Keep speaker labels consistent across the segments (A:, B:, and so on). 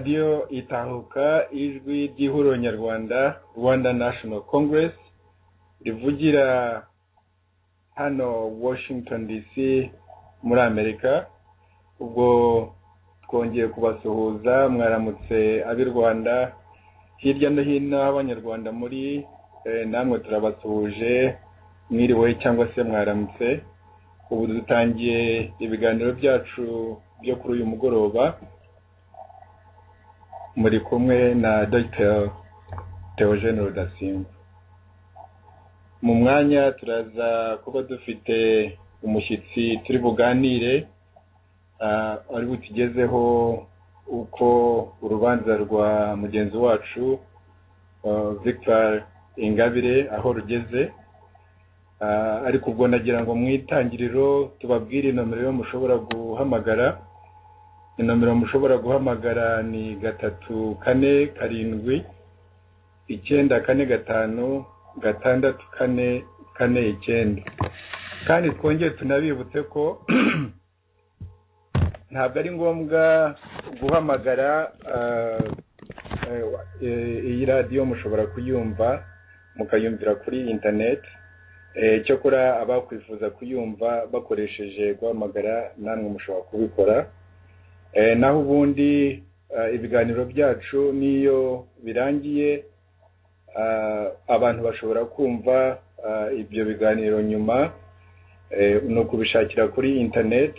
A: Radiyo Itahuka, ijwi ry'ihuriro nyarwanda Rwanda National Congress, rivugira hano Washington DC muri Amerika. Ubwo twongeye kubasuhuza, mwaramutse ab'i Rwanda hirya no hino, abanyarwanda muri namwe turabasuhuje, mwiriwe cyangwa se mwaramutse. Ubu dutangiye ibiganiro byacu byo kuri uyu mugoroba, muri kumwe na Dr Theogene Rudasingwa. Mu mwanya turaza kuba dufite umushyitsi turi buganire, ari butugezeho uko urubanza rwa mugenzi wacu Victoire Ingabire aho rugeze. Ariko ubwo nagira ngo mu itangiriro tubabwire inomero mushobora guhamagara. Inomero mushobora guhamagara ni 3 4 7 9 4 5 6 4 4 9. Kandi twongere tunabibutse ko ntabwo ari ngombwa guhamagara iyi radiyo, mushobora kuyumva mukayumvira kuri internet. Cyokora abakwifuza kuyumva bakoresheje guhamagara namwe mushobora kubikora. Naho ubundi ibiganiro byacu niyo birangiye abantu bashobora kumva ibyo biganiro nyuma, ni ukubishakira kuri internet.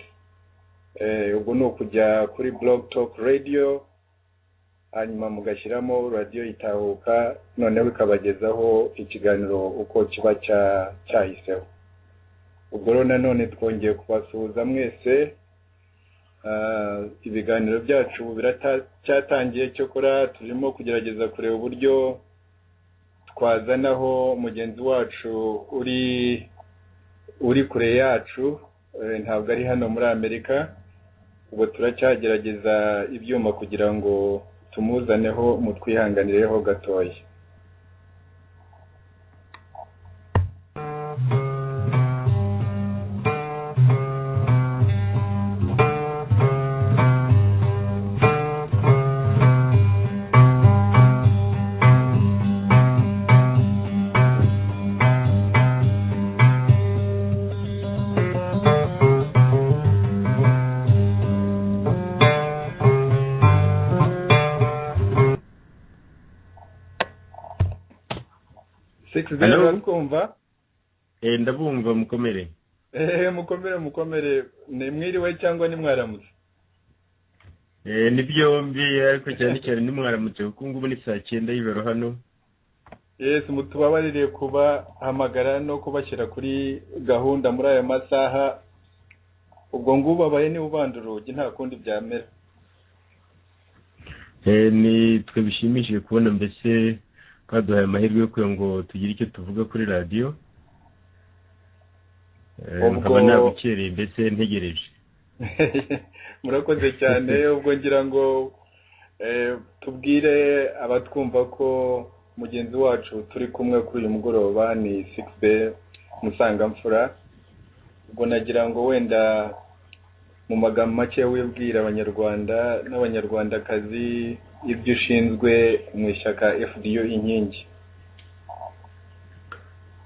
A: Ubwo ni ukujya kuri Blog Talk Radio, hanyuma mugashyiramo Radiyo Itahuka, noneho ikabagezaho ikiganiro uko kiba cyahiseho. Ubwo rero nanone twongeye kubasuhuza mwese. Ibiganiro byacu biracyatangiye, cyokora turimo kugerageza kureba uburyo twazanaho mugenzi wacu uri kure yacu, ntabwo ari hano muri Amerika. Ubwo turacyagerageza ibyuma kugira ngo tumuzaneho, mutwihanganireho gatoya. Kumva?
B: Ndabumva, mukomere.
A: Mukomere. Ni mwiriwe cyangwa ni mwaramutse?
B: Ni byombi, ariko cyane cyane ni mwaramutse kuko ngubu ni saa 9 y'ijoro hano.
A: Yes, mutubabarire kubahamagara no kubashyira kuri gahunda muri aya masaha. Ubwo ngubu abaye ni ubanda urugi, nta kundi byamera.
B: Ni twe bishimishije kubona mbese baduhaye amahirwe yo kugira ngo tugire icyo tuvuga kuri radiyo. Nkaba nabukereye mbese ntegereje.
A: Murakoze cyane. Ubwo ngira ngo tubwire abatwumva ko mugenzi wacu turi kumwe kuri uyu mugoroba ni 6B Musangamfura. Ubwo nagira ngo wenda mu magambo make wibwira abanyarwanda n'abanyarwandakazi ibyo ushinzwe mu ishyaka FDU Inkingi.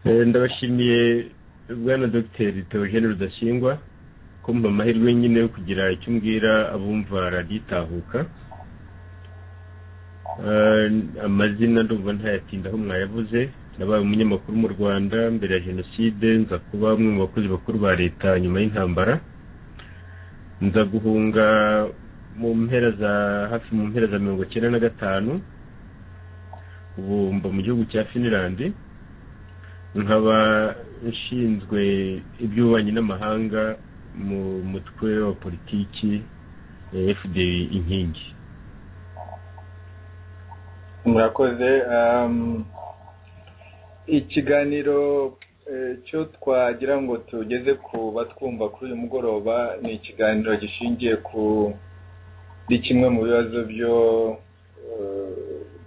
B: Ndabashimiye bwana Dr Theogene Rudasingwa ko mpa amahirwe nyine yo kugira icyo mbwira abumva Radiyo Itahuka. Amazina ndumva ntayatindaho mwayavuze. Nabaye umunyamakuru mu Rwanda mbere ya Jenoside, nza kuba umwe mu bakozi bakuru ba leta nyuma y'intambara, nza guhunga mu mpera za hafi mu mpera za 1995. Ubu mba mu gihugu cya Finland, nkaba nshinzwe iby'ububanyi n'amahanga mu mutwe wa politiki FDU Inkingi.
A: Murakoze. Ikiganiro cyo twagira ngo tugeze ku batwumva kuri uyu mugoroba ni ikiganiro gishingiye kuri kimwe mu bibazo byo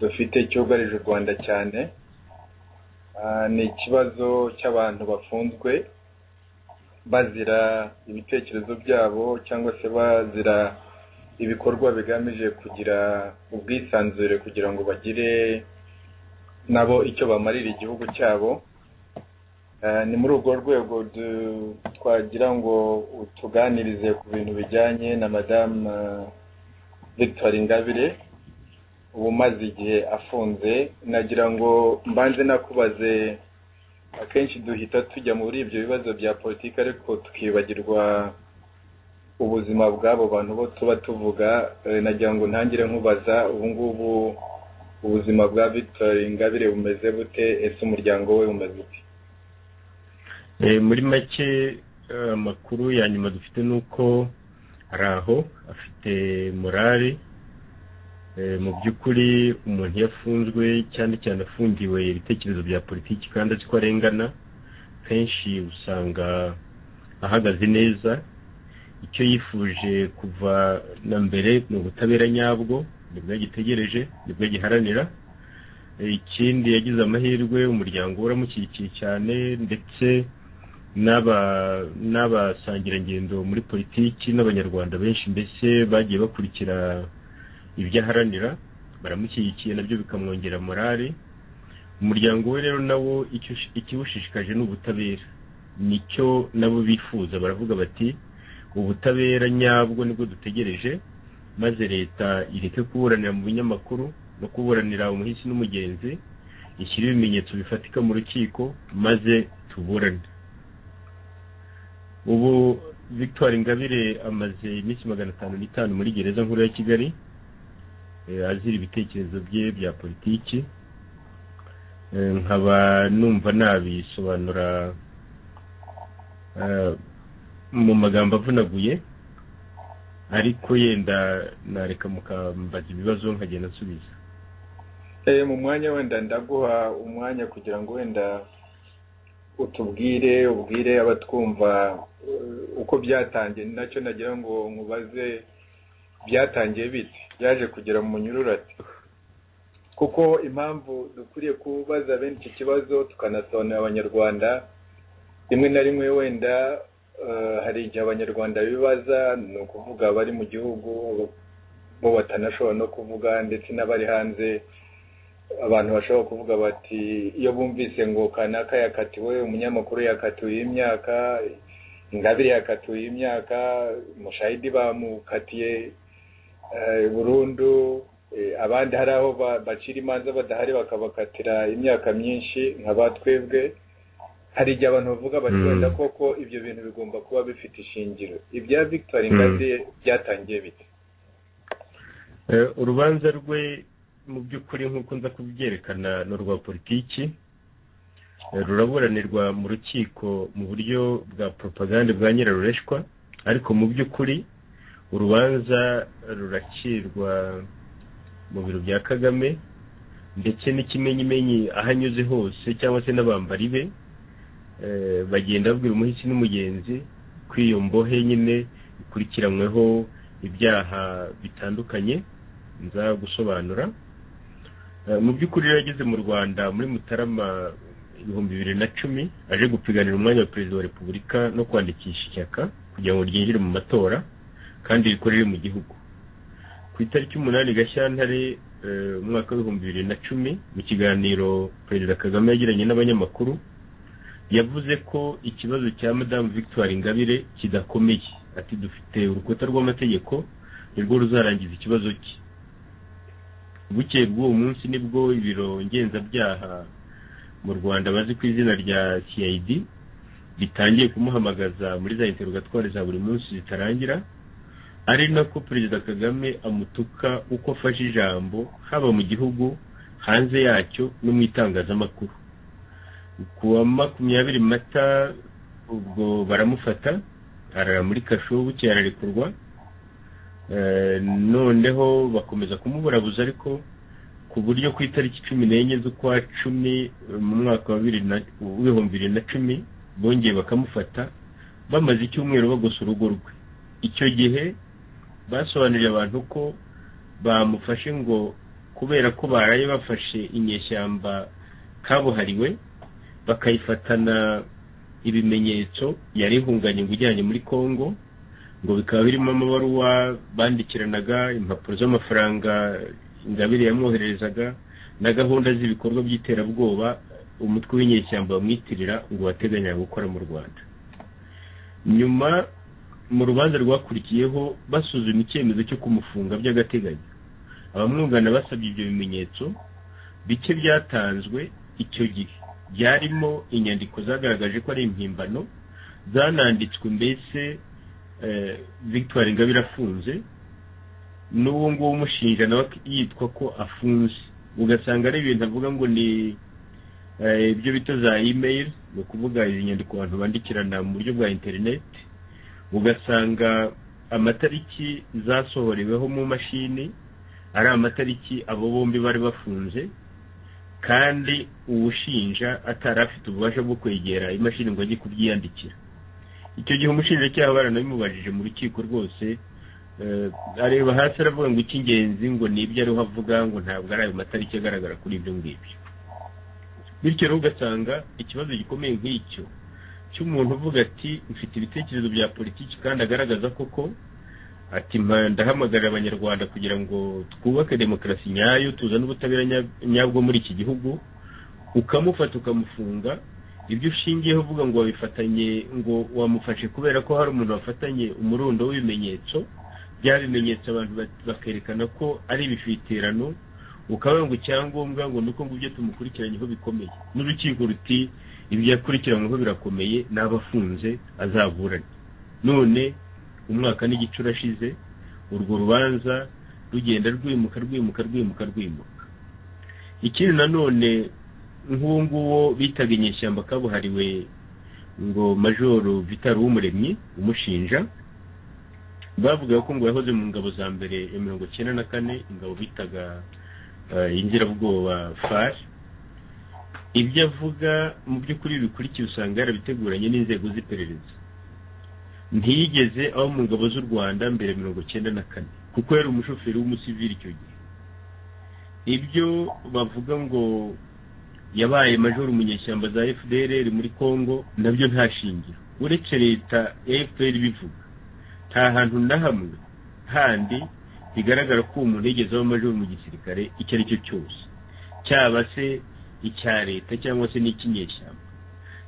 A: dufite cyugarije u Rwanda cyane. Ni ikibazo cy'abantu bafunzwe bazira ibitekerezo byabo cyangwa se bazira ibikorwa bigamije kugira ubwisanzure kugira ngo bagire nabo icyo bamarira igihugu cyabo. Ni muri urwo rwego twagira ngo utuganirize ku bintu bijyanye na Madamu Victoire Ingabire ubu umaze igihe afunze. Nagira ngo mbanze nakubaze, akenshi duhita tujya muri ibyo bibazo bya politiki ariko tukibagirwa ubuzima bw'abo bantu bo tuba tuvuga. Nagira ngo ntangire nkubaza, ubu ngubu ubuzima bwa Victoire Ingabire bumeze bute? Ese umuryango we umeze ute?
B: Muri make amakuru ya nyuma dufite ni uko ari aho afite morale. Mu by'ukuri umuntu iyo afunzwe, cyane cyane afungiwe ibitekerezo bya politiki kandi azi ko arengana, kenshi usanga ahagaze neza. Icyo yifuje kuva na mbere ni ubutabera nyabwo, nibwo agitegereje, nibwo agiharanira. Ikindi yagize amahirwe, umuryango uramushyigikiye cyane, ndetse n'abasangirangendo muri politiki n'abanyarwanda benshi mbese bagiye bakurikira ibyo aharanira, baramushyigikiye, nabyo bikamwongera morale. Umuryango we rero nawo ikiwushishikaje ni ubutabera, nicyo nabo bifuza. Baravuga bati ubutabera nyabwo nibwo dutegereje, maze leta ireke kuburanira mu binyamakuru no kuburanira umuhisi n'umugenzi, ishyire ibimenyetso bifatika mu rukiko maze tuburane. Ubu Victoire Ingabire amaze iminsi 505 muri gereza nkuru ya Kigali, azira ibitekerezo bye bya politiki. Nkaba numva nabisobanura mu magambo avunaguye, ariko yenda nareka mukambaza ibibazo nkagenda nsubiza.
A: Mu mwanya wenda ndaguha umwanya kugira ngo wenda utubwire, ubwire abatwumva uko byatangiye. Nacyo nagira ngo nkubaze, byatangiye bite, byaje kugera mu munyururu ati? Kuko impamvu dukwiriye kubaza bene iki kibazo tukanasobanurira abanyarwanda, rimwe na rimwe wenda hari igihe abanyarwanda bibaza, ni ukuvuga abari mu gihugu bo batanashobora no kuvuga, ndetse n'abari hanze abantu bashobora kuvuga bati iyo bumvise ngo kanaka yakatiwe, umunyamakuru yakatiwe imyaka, Ingabire yakatiwe imyaka, Mushahidi bamukatiye burundu, abandi hari aho bacira imanza badahari bakabakatira imyaka myinshi nka batwebwe. Hari igihe abantu bavuga bati wenda koko ibyo bintu bigomba kuba bifite ishingiro. Ibya Victoire Ingabire byatangiye bite?
B: Urubanza rwe mu by'ukuri nk'uko nza kubyerekana ni urwa politiki, ruraburanirwa mu rukiko mu buryo bwa propagande bwa nyirarureshwa, ariko mu by'ukuri urubanza rurakirwa mu biro bya Kagame, ndetse n'ikimenyimenyi aho anyuze hose cyangwa se n'abambari be bagenda babwira umuhisi n'umugenzi ko iyo mbohe nyine ikurikiranyweho ibyaha bitandukanye nza gusobanura. Mu by'ukuri rero yageze mu Rwanda muri Mutarama 2010 aje gupiganira umwanya wa perezida wa Repubulika no kwandikisha ishyaka kugira ngo ryinjire mu matora kandi rikorere mu gihugu. Ku itariki 8 Gashyantare umwaka wa 2010, mu kiganiro Perezida Kagame yagiranye n'abanyamakuru, yavuze ko ikibazo cya Madamu Victoire Ingabire kidakomeye, ati dufite urukuta rw'amategeko nirwo ruzarangiza ikibazo cye. Bukeye bw'uwo munsi nibwo ibiro ngenzabyaha mu Rwanda bazi ku izina rya CID bitangiye kumuhamagaza muri za interrogatoire za buri munsi zitarangira, ari nako Perezida Kagame amutuka uko afashe ijambo haba mu gihugu, hanze yacyo no mu itangazamakuru. Ku wa 20 Mata ubwo baramufata, arara muri kasho, bukeye ararekurwa. Noneho bakomeza kumuburabuza, ariko ku buryo ku itariki 14 z'ukwa 10 mu mwaka wa 2010 bongeye bakamufata, bamaze icyumweru bagosa urugo rwe. Icyo gihe basobanuriye abantu ko bamufashe ngo kubera ko baraye bafashe inyeshyamba kabuhariwe, bakayifatana ibimenyetso yari ihunganye ngo ijyanye muri Kongo, Ngo bikaba birimo amabaruwa bandikiranaga, impapuro z'amafaranga Ingabire yamwohererezaga, na gahunda z'ibikorwa by'iterabwoba umutwe w'inyeshyamba bamwitirira ngo wateganyaga gukora mu Rwanda. Nyuma mu rubanza rwakurikiyeho basuzuma icyemezo cyo kumufunga by'agateganyo, abamwungana basabye ibyo bimenyetso bike byatanzwe icyo gihe byarimo inyandiko zagaragaje ko ari impimbano zananditswe, mbese Victoire Ingabire afunze n'uwo nguwo umushinja nawe yitwa ko afunze, ugasanga ari ibintu avuga ngo ni ibyo bita za email, ni ukuvuga izi nyandiko abantu bandikirana mu buryo bwa interineti, ugasanga amatariki zasohoreweho mu mashini ari amatariki abo bombi bari bafunze, kandi uwushinja atari afite ububasha bwo kwegera imashini ngo ajye kubyiyandikira. Icyo gihe umushinjacyaha baranabimubajije mu rukiko rwose, areba hasi aravuga ngo icy'ingenzi ngo ni ibyo ariho avuga, ngo ntabwo ari ayo matariki agaragara kuri ibyo ngibyo. Bityo rero ugasanga ikibazo gikomeye nk'icyo cy'umuntu uvuga ati mfite ibitekerezo bya politiki kandi agaragaza koko ati ndahamagarira abanyarwanda kugira ngo twubake demokarasi nyayo, tuzane ubutabera nyabwo muri iki gihugu, ukamufata ukamufunga, ibyo ushingiyeho uvuga ngo wabifatanye, ngo wamufashe kubera ko hari umuntu wafatanye umurundo w'ibimenyetso, bya bimenyetso abantu bakerekana ko ari ibifitirano, ukavuga ngo icyangombwa ngo nuko ngo ibyo tumukurikiranyeho bikomeye, n'urukiko ruti ibyo yakurikiranyweho birakomeye, n'abafunze azaburane. None umwaka n'igice urashize, urwo rubanza rugenda rwimuka rwimuka rwimuka rwimuka. Ikindi nanone nk'uwo nguwo bitaga inyeshyamba kabuhariwe ngo Majoro Vital Uwumuremyi umushinja, bavuga ko ngo yahoze mu ngabo za mbere ya 94, ingabo bitaga inzirabwoba FAR. Ibyo avuga mu by'ukuri bikurikiye usanga yarabiteguranye n'inzego z'iperereza. Ntiyigeze aho mu ngabo z'u Rwanda mbere 94, kuko yari umushoferi w'umusivili icyo gihe. Ibyo bavuga ngo yabaye majoro umunyeshyamba za FDLR muri Congo nabyo nta shingiro, uretse leta ya FPR bivuga. Nta hantu na hamwe handi bigaragara ko umuntu yigeze aba majoro mu gisirikare icyo ari cyo cyose, cyaba se icya leta cyangwa se n'ikinyeshyamba.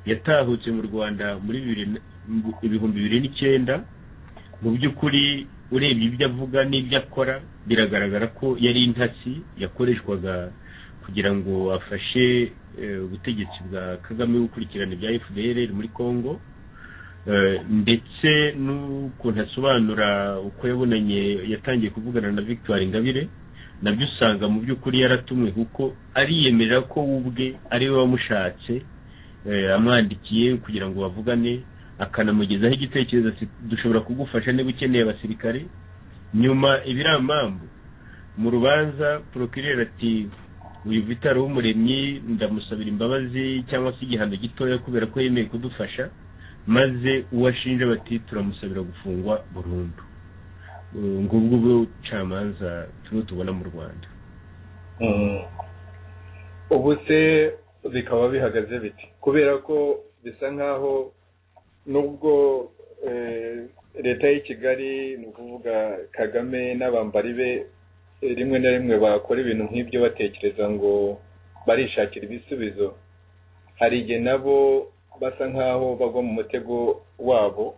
B: Yatahutse mu Rwanda muri 2009. Mu by'ukuri urebye ibyo avuga n'ibyo akora biragaragara ko yari intasi yakoreshwaga kugira ngo afashe ubutegetsi bwa Kagame gukurikirana ibya FDLR muri Congo, ndetse n'ukuntu asobanura uko yabonanye yatangiye kuvugana na Victoire Ingabire, nabyo usanga mu by'ukuri yaratumwe, kuko ariyemerera ko ubwe ari we wamushatse, amwandikiye kugira ngo bavugane, akanamugezaho igitekerezo ati dushobora kugufasha niba ukeneye abasirikare. Nyuma ibiramambu mu rubanza procureur ati uyu Vital Uwumuremyi ndamusabira imbabazi cyangwa se igihano gitoya kubera ko yemeye kudufasha, maze uwashinja bati turamusabira gufungwa burundu. Ngubwo ubucamanza turimo tubona mu Rwanda.
A: Ubu se bikaba bihagaze biti? Kubera ko bisa nkaho nubwo leta y'i Kigali, ni ukuvuga Kagame n'abambari be, rimwe na rimwe bakora ibintu nk'ibyo batekereza ngo barishakira ibisubizo, hari igihe nabo basa nkaho bagwa mu mutego wabo,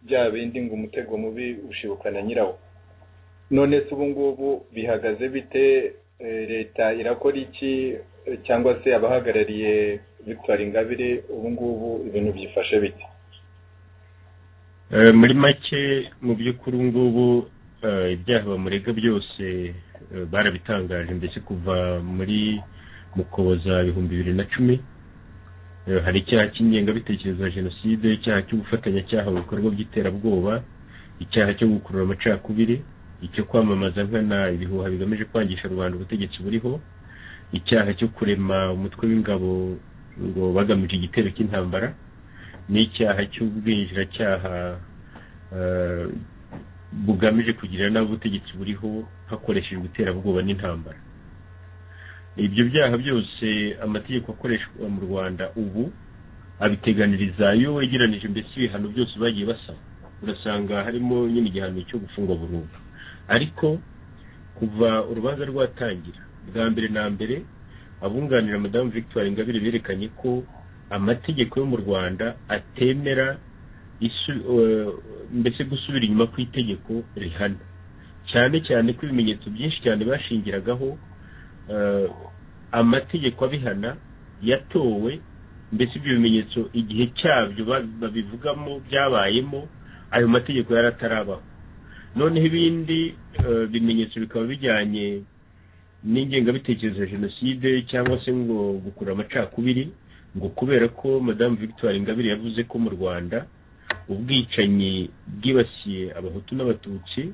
A: bya bindi ngo umutego mubi ushibukana nyirawo. None se ubu ngubu bihagaze bite? Leta irakora iki, cyangwa se abahagarariye Victoire Ingabire ubu ngubu ibintu byifashe bite?
B: Muri make mu by'ukuri ngubu ibyaha bamurega byose barabitangaje, mbese kuva muri Mukoboza 2010. Hari icyaha cy'ingengabitekerezo ya jenoside, icyaha cy'ubufatanyacyaha mu bikorwa by'iterabwoba, icyaha cyo gukurura amacakubiri, icyo kwamamaza nkana ibihuha bigamije kwangisha rubanda ubutegetsi buriho, icyaha cyo kurema umutwe w'ingabo ngo bagamije igitero cy'intambara, n'icyaha cy'ubwinjiracyaha bugamije kugirira nabi ubutegetsi buriho hakoreshejwe iterabwoba n'intambara. Ibyo byaha byose amategeko akoreshwa mu Rwanda ubu abiteganiriza iyo wegeranije mbese ibihano byose bagiye basaba. Urasanga harimo nyine igihano cyo gufungwa burundu. Ariko kuva urubanza rwatangira bwa mbere na mbere, abunganira Madamu Victoire Ingabire berekanye ko amategeko yo mu Rwanda atemera mbese gusubira inyuma ku itegeko rihana, cyane cyane ko ibimenyetso byinshi cyane bashingiragaho amategeko abihana yatowe, mbese ibyo bimenyetso igihe cyabyo babivugamo byabayemo ayo mategeko yaratarabaho. Noneho ibindi bimenyetso bikaba bijyanye n'ingengabitekerezo ya jenoside cyangwa se ngo gukura amacakubiri, ngo kubera ko Madamu Victoire Ingabire yavuze ko mu Rwanda ubwicanyi bwibasiye Abahutu n'Abatutsi,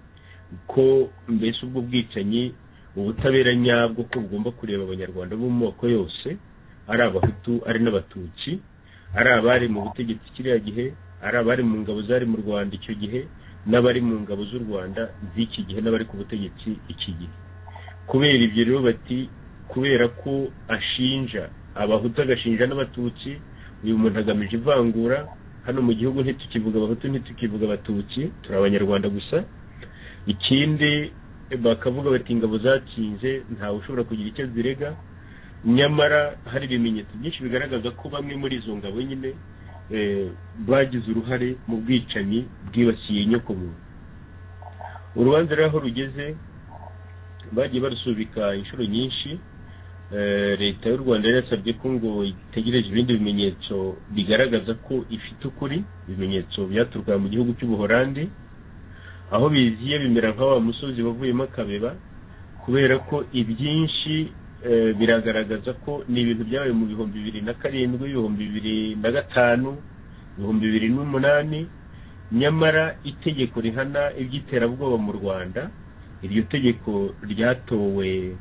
B: ko mbese ubwo bwicanyi ubutabera nyabwo ko bugomba kureba Abanyarwanda bo mu moko yose, ari Abahutu ari n'Abatutsi, ari abari mu butegetsi kiriya gihe, ari abari mu ngabo zari mu Rwanda icyo gihe, n'abari mu ngabo z'u Rwanda z'iki gihe, n'abari ku butegetsi iki gihe. Kubera ibyo rero bati kubera ko ashinja Abahutu agashinja n'Abatutsi, uyu muntu agamije ivangura. Hano mu gihugu ntitukivuga Abahutu, ntitukivuga Abatutsi, turi Abanyarwanda gusa. Ikindi bakavuga bati ingabo zatsinze ntawe ushobora kugira icyo zirega, nyamara hari ibimenyetso byinshi bigaragaza ko bamwe muri izo ngabo nyine bagize uruhare mu bwicanyi bwibasiye inyokomuntu. Urubanza rero aho rugeze bagiye barusubika inshuro nyinshi. Leta y'u Rwanda yari yasabye ko ngo itegereje ibindi bimenyetso bigaragaza ko ifite ukuri, ibimenyetso byaturuka mu gihugu cy'Ubuholandi. Aho biziye bimera nka wa musozi wavuyemo akabeba, kubera ko ibyinshi biragaragaza ko ni ibintu byabaye mu 2007, 2005, 2008. Nyamara itegeko rihana iby'iterabwoba mu Rwanda, iryo tegeko ryatowe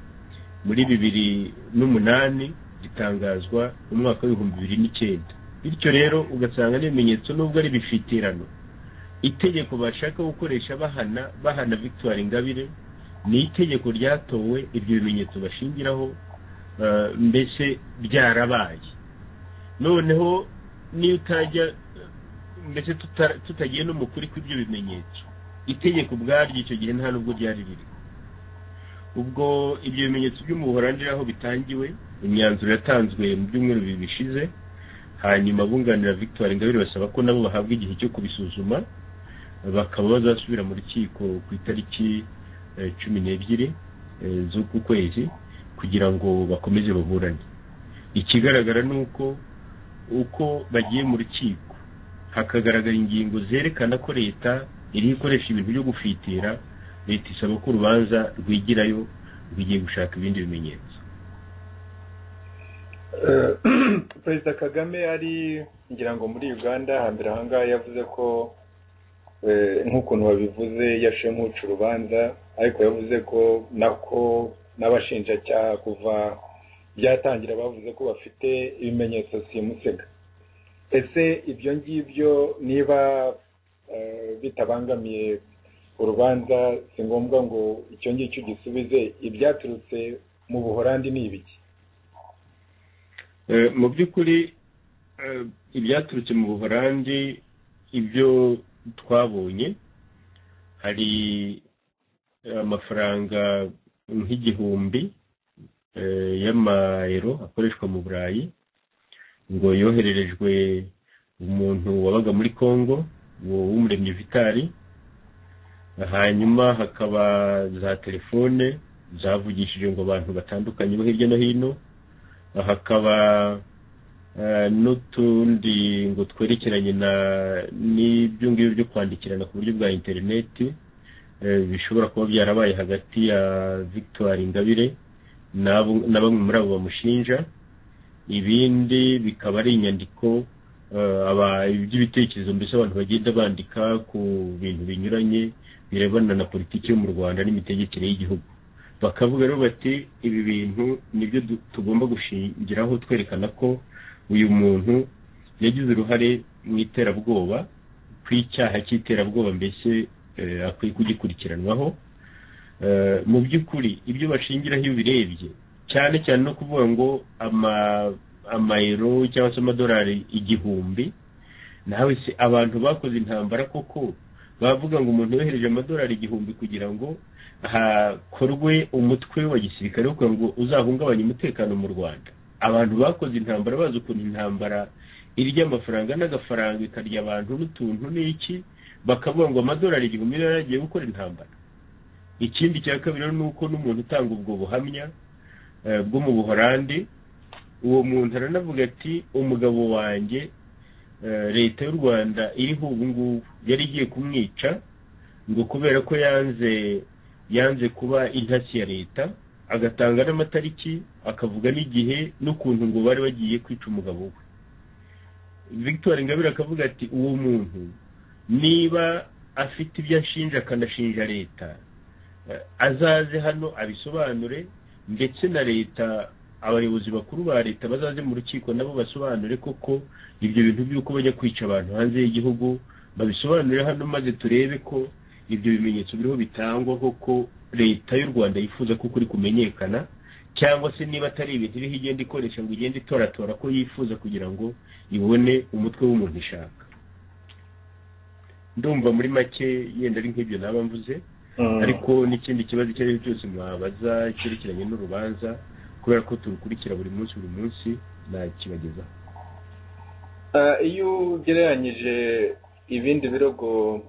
B: muri 2008, ritangazwa mu mwaka wa 2009. Bityo rero ugasanga n'ibimenyetso nubwo ari bifitirano, itegeko bashaka gukoresha bahana Victoire Ingabire ni itegeko ryatowe ibyo bimenyetso bashingiraho mbese byarabaye. Noneho niyo utajya mbese tutagiye no mu kuri kw'ibyo bimenyetso, itegeko ubwaryo icyo gihe nta nubwo ryari ririho. Ubwo ibyo bimenyetso byo mu Buholandi aho bitangiwe, imyanzuro yatanzwe mu byumweru 2 bishize, hanyuma abunganira Victoire Ingabire basaba ko nabo bahabwa igihe cyo kubisuzuma, bakaba bazasubira mu rukiko ku itariki 12 z'uku kwezi kugira ngo bakomeze baburane. Ikigaragara ni uko uko bagiye mu rukiko hakagaragara ingingo zerekana ko leta iri ikoresha ibintu byo gufitira, leta isaba ko urubanza rwigirayo rwigiye gushaka ibindi bimenyetso.
A: Perezida Kagame ari ngira ngo muri Uganda hambere ahangaha yavuze ko nk'ukuntu babivuze yashe nk'uca urubanza, ariko yavuze ko nako n'abashinjacyaha kuva byatangira bavuze ko bafite ibimenyetso simusiga. Ese ibyo ngibyo niba bitabangamiye urubanza, si ngombwa ngo icyo ngicyo gisubize, ibyaturutse mu Buholandi ni ibiki?
B: Mu by'ukuri ibyaturutse mu Buholandi ibyo twabonye, hari amafaranga nk'igihumbi y'amayero akoreshwa mu Burayi ngo yohererejwe umuntu wabaga muri Congo w'Umuremyi Vitali. Hanyuma hakaba za telefone zavugishije ngo abantu batandukanye bo hirya no hino, hakaba n'utundi ngo twerekeranye n'ibyo ngibyo byo kwandikirana ku buryo bwa interineti, bishobora kuba byarabaye hagati ya Victoire Ingabire na bamwe muri abo bamushinja. Ibindi bikaba ari inyandiko iby'ibitekerezo mbese abantu bagenda bandika ku bintu binyuranye birebana na politiki yo mu Rwanda n'imitegekere y'igihugu. Bakavuga rero bati ibi bintu nibyo tugomba gushingiraho twerekana ko uyu muntu yagize uruhare mu iterabwoba, ku icyaha cy'iterabwoba mbese akwiye kugikurikiranwaho. Mu by'ukuri ibyo bashingiraho iyo ubirebye cyane cyane no kuvuga ngo amayero cyangwa se amadolari 1000, nawe se abantu bakoze intambara koko Bavuga ngo umuntu yohereje amadolari 1000 kugira ngo hakorwe umutwe wa gisirikare kugira ngo uzahungabanye umutekano mu Rwanda. Abantu bakoze intambara bazi ukuntu intambara irya amafaranga n'agafaranga ikarya abantu n'utuntu n'iki, bakavuga ngo amadolari 1000 yari agiye gukora intambara. Ikindi cya kabiri ni uko n'umuntu utanga ubwo buhamya bwo mu Buholandi, uwo muntu aranavuga ati umugabo wanjye leta y'u Rwanda iriho ubu ngubu yari igiye kumwica ngo kubera ko yanze kuba intasi ya leta, agatanga n'amatariki akavuga n'igihe n'ukuntu ngo bari bagiye kwica umugabo we. Victoire Ingabire akavuga ati uwo muntu niba afite ibyo ashinja akanashinja leta, azaze hano abisobanure, ndetse na leta, abayobozi bakuru ba leta bazaze mu rukiko nabo basobanure koko ibyo bintu by'uko bajya kwica abantu hanze y'igihugu, babisobanure hano maze turebe ko ibyo bimenyetso biriho bitangwa koko leta y'u Rwanda yifuza ko kuri kumenyekana, cyangwa se niba atari ibintu iriho igenda ikoresha ngo igende itoratora ko yifuza kugira ngo ibone umutwe w'umuntu ishaka. Ndumva muri make yenda ari nk'ibyo naba mvuze, ariko n'ikindi kibazo icyo ari cyo cyose mwabaza cyerekeranye n'urubanza, kubera ko turukurikira buri munsi buri munsi, nakibagezaho.
A: Iyo ugereranyije ibindi birego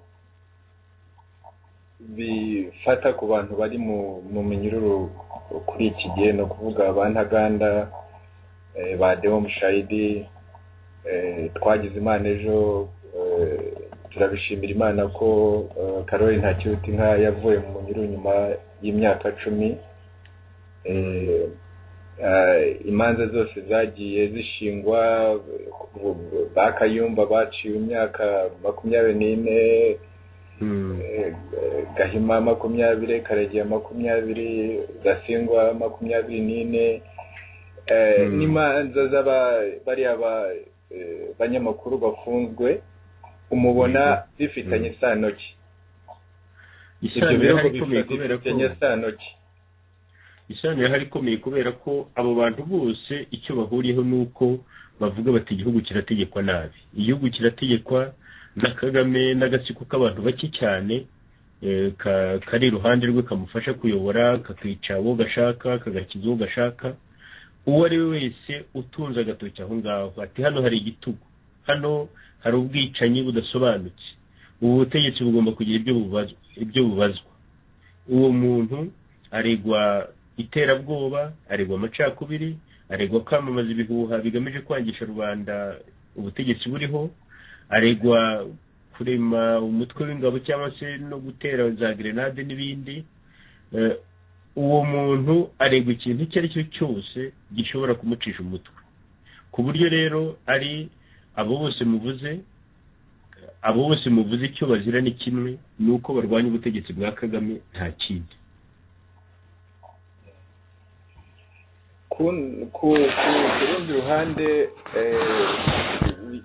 A: bifata ku bantu bari mu minyururu kuri iki gihe, no kuvuga ba Ntaganda, ba Deo Mushayidi, twagize Imana ejo, turabishimira Imana ko Karoli Ntakirutinka yavuye mu munyururu nyuma y'imyaka 10. Imanza zose zagiye zishingwa, ba Kayumba baciwe imyaka 24, Gahima 20, Karegeya 20, Gasingwa 24, n'imanza z'abariya banyamakuru bafunzwe, umubona bifitanye isano ki?
B: Isano irahari ikomeye kubera ko abo bantu bose icyo bahuriyeho ni uko bavuga bati igihugu kirategekwa nabi, igihugu kirategekwa na Kagame n'agatsiko k'abantu bake cyane kari iruhande rwe kamufasha kuyobora, kakica uwo gashaka, kagakiza uwo gashaka. Uwo ari we wese utunze agatoki aho ngaho ati hano hari igitugu, hano hari ubwicanyi budasobanutse, ubu butegetsi bugomba kugira ibyo bubazwa. Uwo muntu aregwa iterabwoba, aregwa amacakubiri, aregwa kwamamaza ibihuha bigamije kwangisha rubanda ubutegetsi buriho, aregwa kurema umutwe w'ingabo cyangwa se no gutera za grenade n'ibindi. Uwo muntu aregwa ikintu icyo ari cyo cyose gishobora kumucisha umutwe. Ku buryo rero ari abo bose muvuze, abo bose muvuze icyo bazira ni kimwe, ni uko barwanya ubutegetsi bwa Kagame, nta kindi.
A: Ku rundi ruhande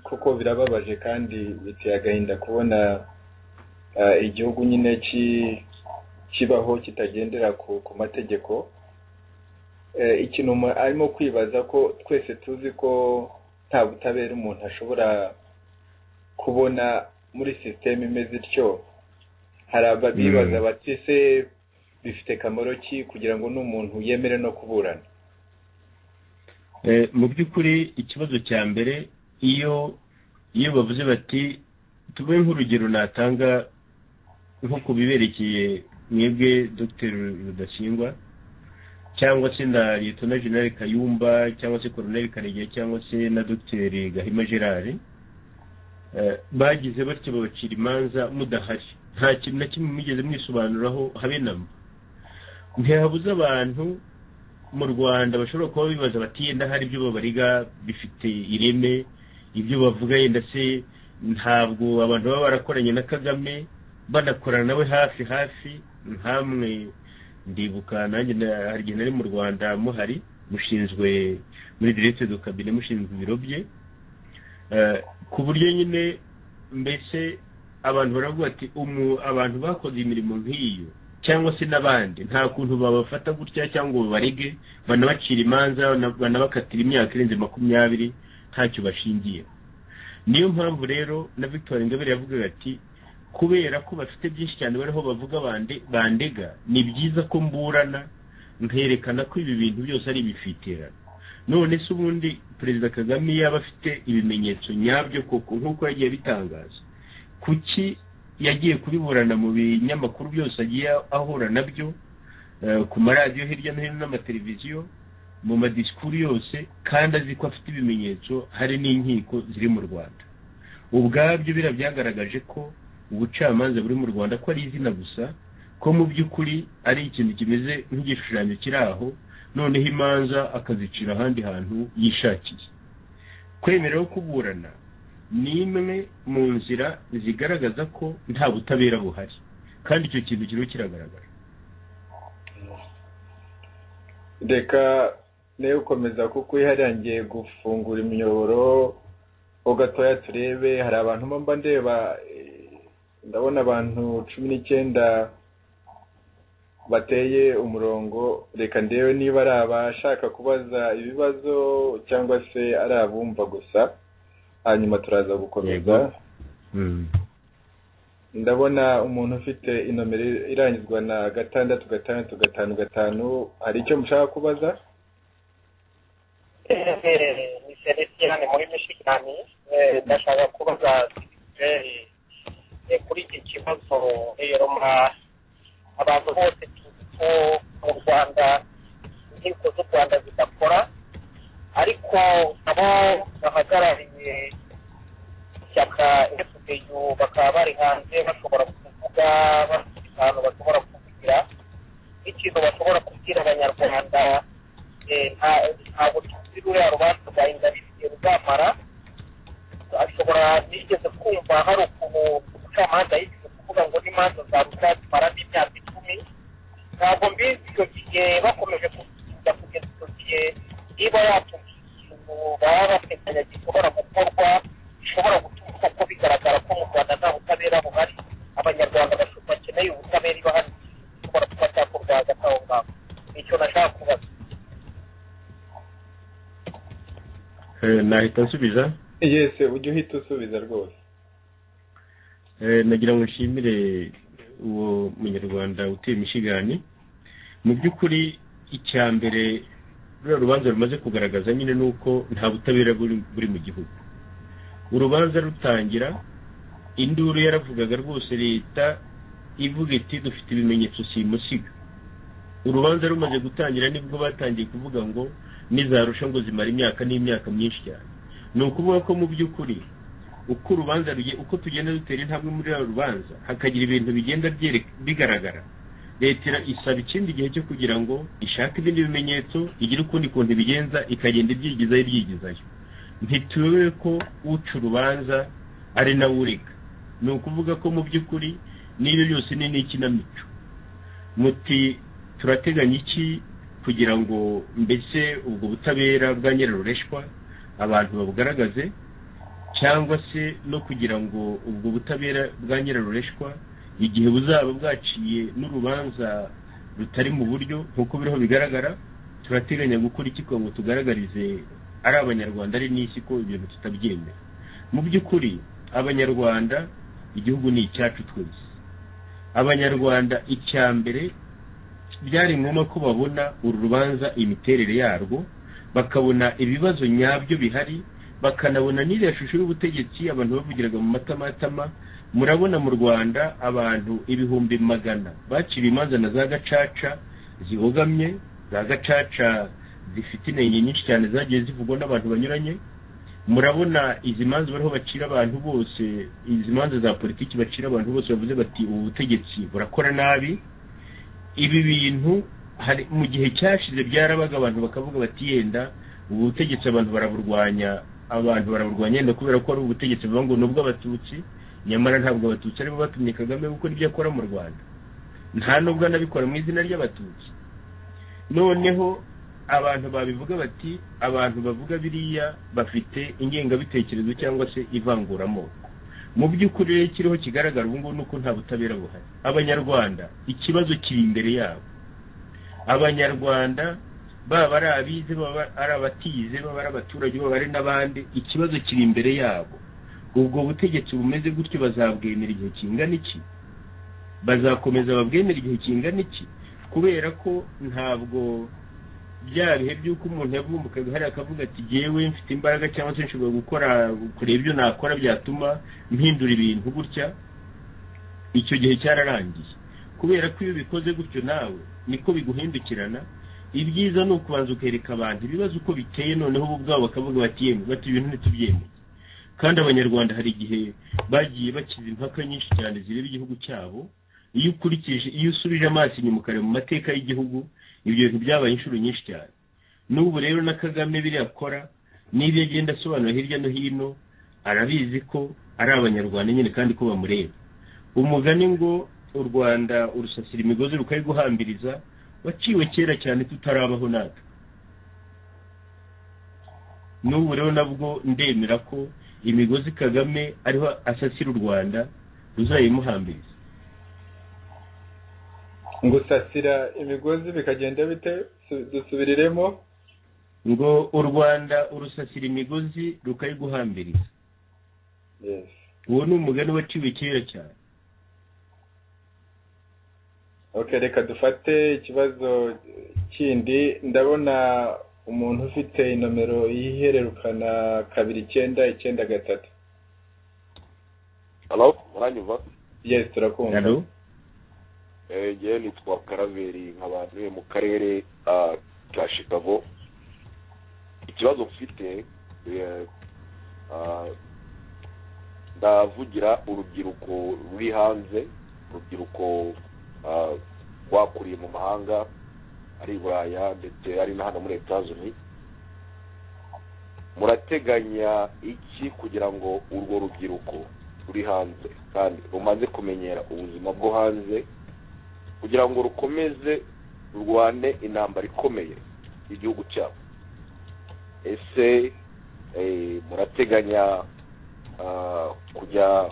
A: koko birababaje kandi biteye agahinda kubona igihugu nyine kibaho kitagendera ku mategeko. Ikintu arimo kwibaza ko twese tuzi ko nta butabera umuntu ashobora kubona muri system imeze ityo, hari ababibaza bati se bifite kamaro ki kugira ngo n'umuntu yemere no kuburana?
B: Mu by'ukuri ikibazo cya mbere, iyo bavuze bati tube nk'urugero natanga nko kubiberekeye mwebwe Dr. Rudasingwa cyangwa se na Lieutenant General Kayumba cyangwa se Colonel Karegeya cyangwa se na Dr. Gahima Gerard, bagize batyo babacira imanza mudahari, nta kintu na kimwe mwigeze mwisobanuraho habe namba. Ntihabuze abantu mu Rwanda bashobora kuba bibaza bati yenda hari ibyo babariga bifite ireme, ibyo bavuga yenda se ntabwo abantu baba barakoranye na Kagame, banakorana nawe hafi hafi. Nkamwe ndibuka nanjye hari igihe nari mu Rwanda muhari, mushinzwe muri directeur de cabinet, mushinzwe ibiro bye, ku buryo nyine mbese abantu baravuga ati abantu bakoze imirimo nk'iyo cyangwa se n'abandi nta kuntu babafata gutya cyangwa ngo babarege, banabacira imanza, banabakatira imyaka irenze 20 ntacyo bashingiyeho. Niyo mpamvu rero na Victoire Ingabire yavugaga ati Kubera ko bafite byinshi cyane bariho bavuga bandega, ni byiza ko mburana nkerekana ko ibi bintu byose ari ibifitirano. None se ubundi Perezida Kagame yaba afite ibimenyetso nyabyo koko nk'uko yagiye bitangaza, kuki yagiye kubiburana mu binyamakuru byose agiye ahura nabyo, ku maradiyo hirya no hino n'amateleviziyo, mu madisikuru yose, kandi azi ko afite ibimenyetso, hari n'inkiko ziri mu Rwanda? Ubwabyo biriya byagaragaje ko ubucamanza buri mu Rwanda ko ari izina gusa, ko mu by'ukuri ari ikintu kimeze nk'igishushanyo kiri aho, noneho imanza akazicira ahandi hantu yishakiye. Kwemereraho kuburana ni imwe mu nzira zigaragaza ko nta butabera buhari, kandi icyo kintu kiriho kiragaragara.
A: Reka nayo gukomeza kuko iharangiye gufungura imiyoboro ho gatoya turebe. Hari abantu mba ndeba, ndabona abantu 19 bateye umurongo. Reka ndebe niba ari abashaka kubaza ibibazo cyangwa se ari abumva gusa, hanyuma turaza gukomeza. Ndabona umuntu ufite inomero irangizwa na 6 6 5 5, hari icyo mushaka kubaza?
C: Ni Celestine muri Michigan. Ndashaka kubaza kuri iki kibazo. Rero abantu bose tuzi ko mu Rwanda inkiko z'u Rwanda zidakora, ariko abo bahagarariye ishyaka FDU bakaba bari hanze bashobora kuvuga, bafite ahantu bashobora kuvugira ikintu bashobora kubwira Abanyarwanda. Ntabwo tuzi ruriya rubanza rwa Ingabire ruzamara. Ashobora nigeze kumva hari ukuntu umucamanza yigeze kuvuga ngo n'imanza za ruzazimara n'imyaka 10. Ntabwo mbizi icyo gihe bakomeje kuzinda kugeza icyo gihe, niba yatubwiye ikintu baba bateganya gishobora gukorwa, gishobora gutuma koko bigaragara ko mu Rwanda nta butabera buhari, Abanyarwanda bakeneye ubutabera, iba hari gishobora kuba cyakorwa hagati aho ngaho. Nicyo nashaka kubaza.
B: Nahita nsubiza?
A: Yese, ujye uhita usubiza rwose.
B: Nagira ngo nshimire uwo munyarwanda utuye Michigan. Mu by'ukuri icya mbere ruriya rubanza rumaze kugaragaza nyine ni uko nta butabera buri mu gihugu. Urubanza rutangira induru yaravugaga rwose, leta ivuga iti dufite ibimenyetso simusiga. Urubanza rumaze gutangira nibwo batangiye kuvuga ngo nizarusha ngo zimara imyaka n'imyaka myinshi cyane. Ni ukuvuga ko mu by'ukuri uko urubanza rugiye, uko tugenda dutera intambwe muri ruriya rubanza, hakagira ibintu bigenda bigaragara, leta isaba ikindi gihe cyo kugira ngo ishake ibindi bimenyetso, igire ukundi kuntu ibigenza, ikagenda ibyigizayo. Ntituyobewe ko uca urubanza ari nawe urega. Ni ukuvuga ko mu by'ukuri n'ibyo byose ni n'ikinamico. Muti turateganya iki kugira ngo mbese ubwo butabera bwa nyirarureshwa abantu babugaragaze, cyangwa se no kugira ngo ubwo butabera bwa nyirarureshwa igihe buzaba bwaciye n'urubanza rutari mu buryo nk'uko biriho bigaragara, turateganya gukora iki kugira ngo tugaragarize ari Abanyarwanda ari n'isi ko ibintu tutabyemera. Mu by'ukuri Abanyarwanda, igihugu ni icyacu twese. Abanyarwanda icya mbere byari ngombwa ko babona uru rubanza imiterere yarwo, bakabona ibibazo nyabyo bihari, bakanabona n'iriya shusho y'ubutegetsi abantu bavugiraga mu matamatama. Murabona mu Rwanda abantu 100,000 baciriwe imanza na za gacaca zibogamye, za gacaca zifite inenge nyinshi cyane zagiye zivugwa n'abantu banyuranye. Murabona izi manza bariho bacira abantu bose, izi manza za politiki bacira abantu bose bavuze bati ubu butegetsi burakora nabi. Ibi bintu hari mu gihe cyashize byarabaga, abantu bakavuga bati yenda ubu butegetsi abantu baraburwanya, yenda kubera ko ari ubutegetsi buvuga ngo nubwo Abatutsi, nyamara ntabwo Abatutsi aribo batumye Kagame gukora ibyo akora mu Rwanda, nta nubwo anabikora mu izina ry'Abatutsi. Noneho abantu babivuga bati abantu bavuga biriya bafite ingengabitekerezo cyangwa se ivanguramoko. Mu by'ukuri rero kiriho kigaragara ubu ngubu nuko nta butabera buhari. Abanyarwanda ikibazo kiri imbere yabo. Abanyarwanda baba ari abize, baba ari abatize, baba ari abaturage, baba ari n'abandi, ikibazo kiri imbere yabo. Ubwo butegetsi bumeze gutyo bazabwemera igihe kingana iki? Bazakomeza babwemera igihe kingana iki? Kubera ko ntabwo bya bihe by'uko umuntu yavumbukaga hariya akavuga ati jyewe mfite imbaraga cyangwa se nshobora gukora kureba ibyo nakora byatuma mpindura ibintu gutya, icyo gihe cyararangiye. Kubera ko iyo ubikoze gutyo nawe niko biguhindukirana. Ibyiza ni ukubanza ukereka abantu ibibazo uko biteye, noneho bo ubwabo bakavuga bati yemwe, bati ibintu ntitubyemeye. Kandi Abanyarwanda hari igihe bagiye bakiza impaka nyinshi cyane zireba igihugu cyabo. Iyo ukurikije, iyo usubije amaso inyuma ukareba mu mateka y'igihugu, ibyo bintu byabaye inshuro nyinshi cyane. N'ubu rero na Kagame biriya akora n'ibyo agenda asobanura hirya no hino, arabizi ko ari Abanyarwanda nyine kandi ko bamureba. Umugani ngo u Rwanda urusasira imigozi rukayiguhambiriza waciwe kera cyane tutarabaho natwe. N'ubu rero nabwo ndemera ko imigozi Kagame ariho asasira u Rwanda ruzayimuhambiriza.
A: Ngusasira imigozi bikagenda bite? Dusubiriremo.
B: Ngo u Rwanda urusasira imigozi rukayiguhambiriza.
A: Yes.
B: Uwo ni umugani waciwe kera cyane.
A: Okay, reka dufate ikibazo kindi. Ndabona umuntu ufite inomero yihererukana 2993.
D: Hello, muranyumva?
A: Yes, turakumva.
B: Hello.
D: Njyewe nitwa Karaveri, nkaba ntuye mu karere ka Chicago. Ikibazo mfite, ndavugira urubyiruko ruri hanze, urubyiruko rwakuriye mu mahanga, ari i Buraya ndetse ari na hano muri Etats-Unis. Murateganya iki kugira ngo urwo rubyiruko ruri hanze kandi rumaze kumenyera ubuzima bwo hanze, kugira ngo rukomeze rurwane intambara ikomeye y'igihugu cyabo? Ese murateganya kujya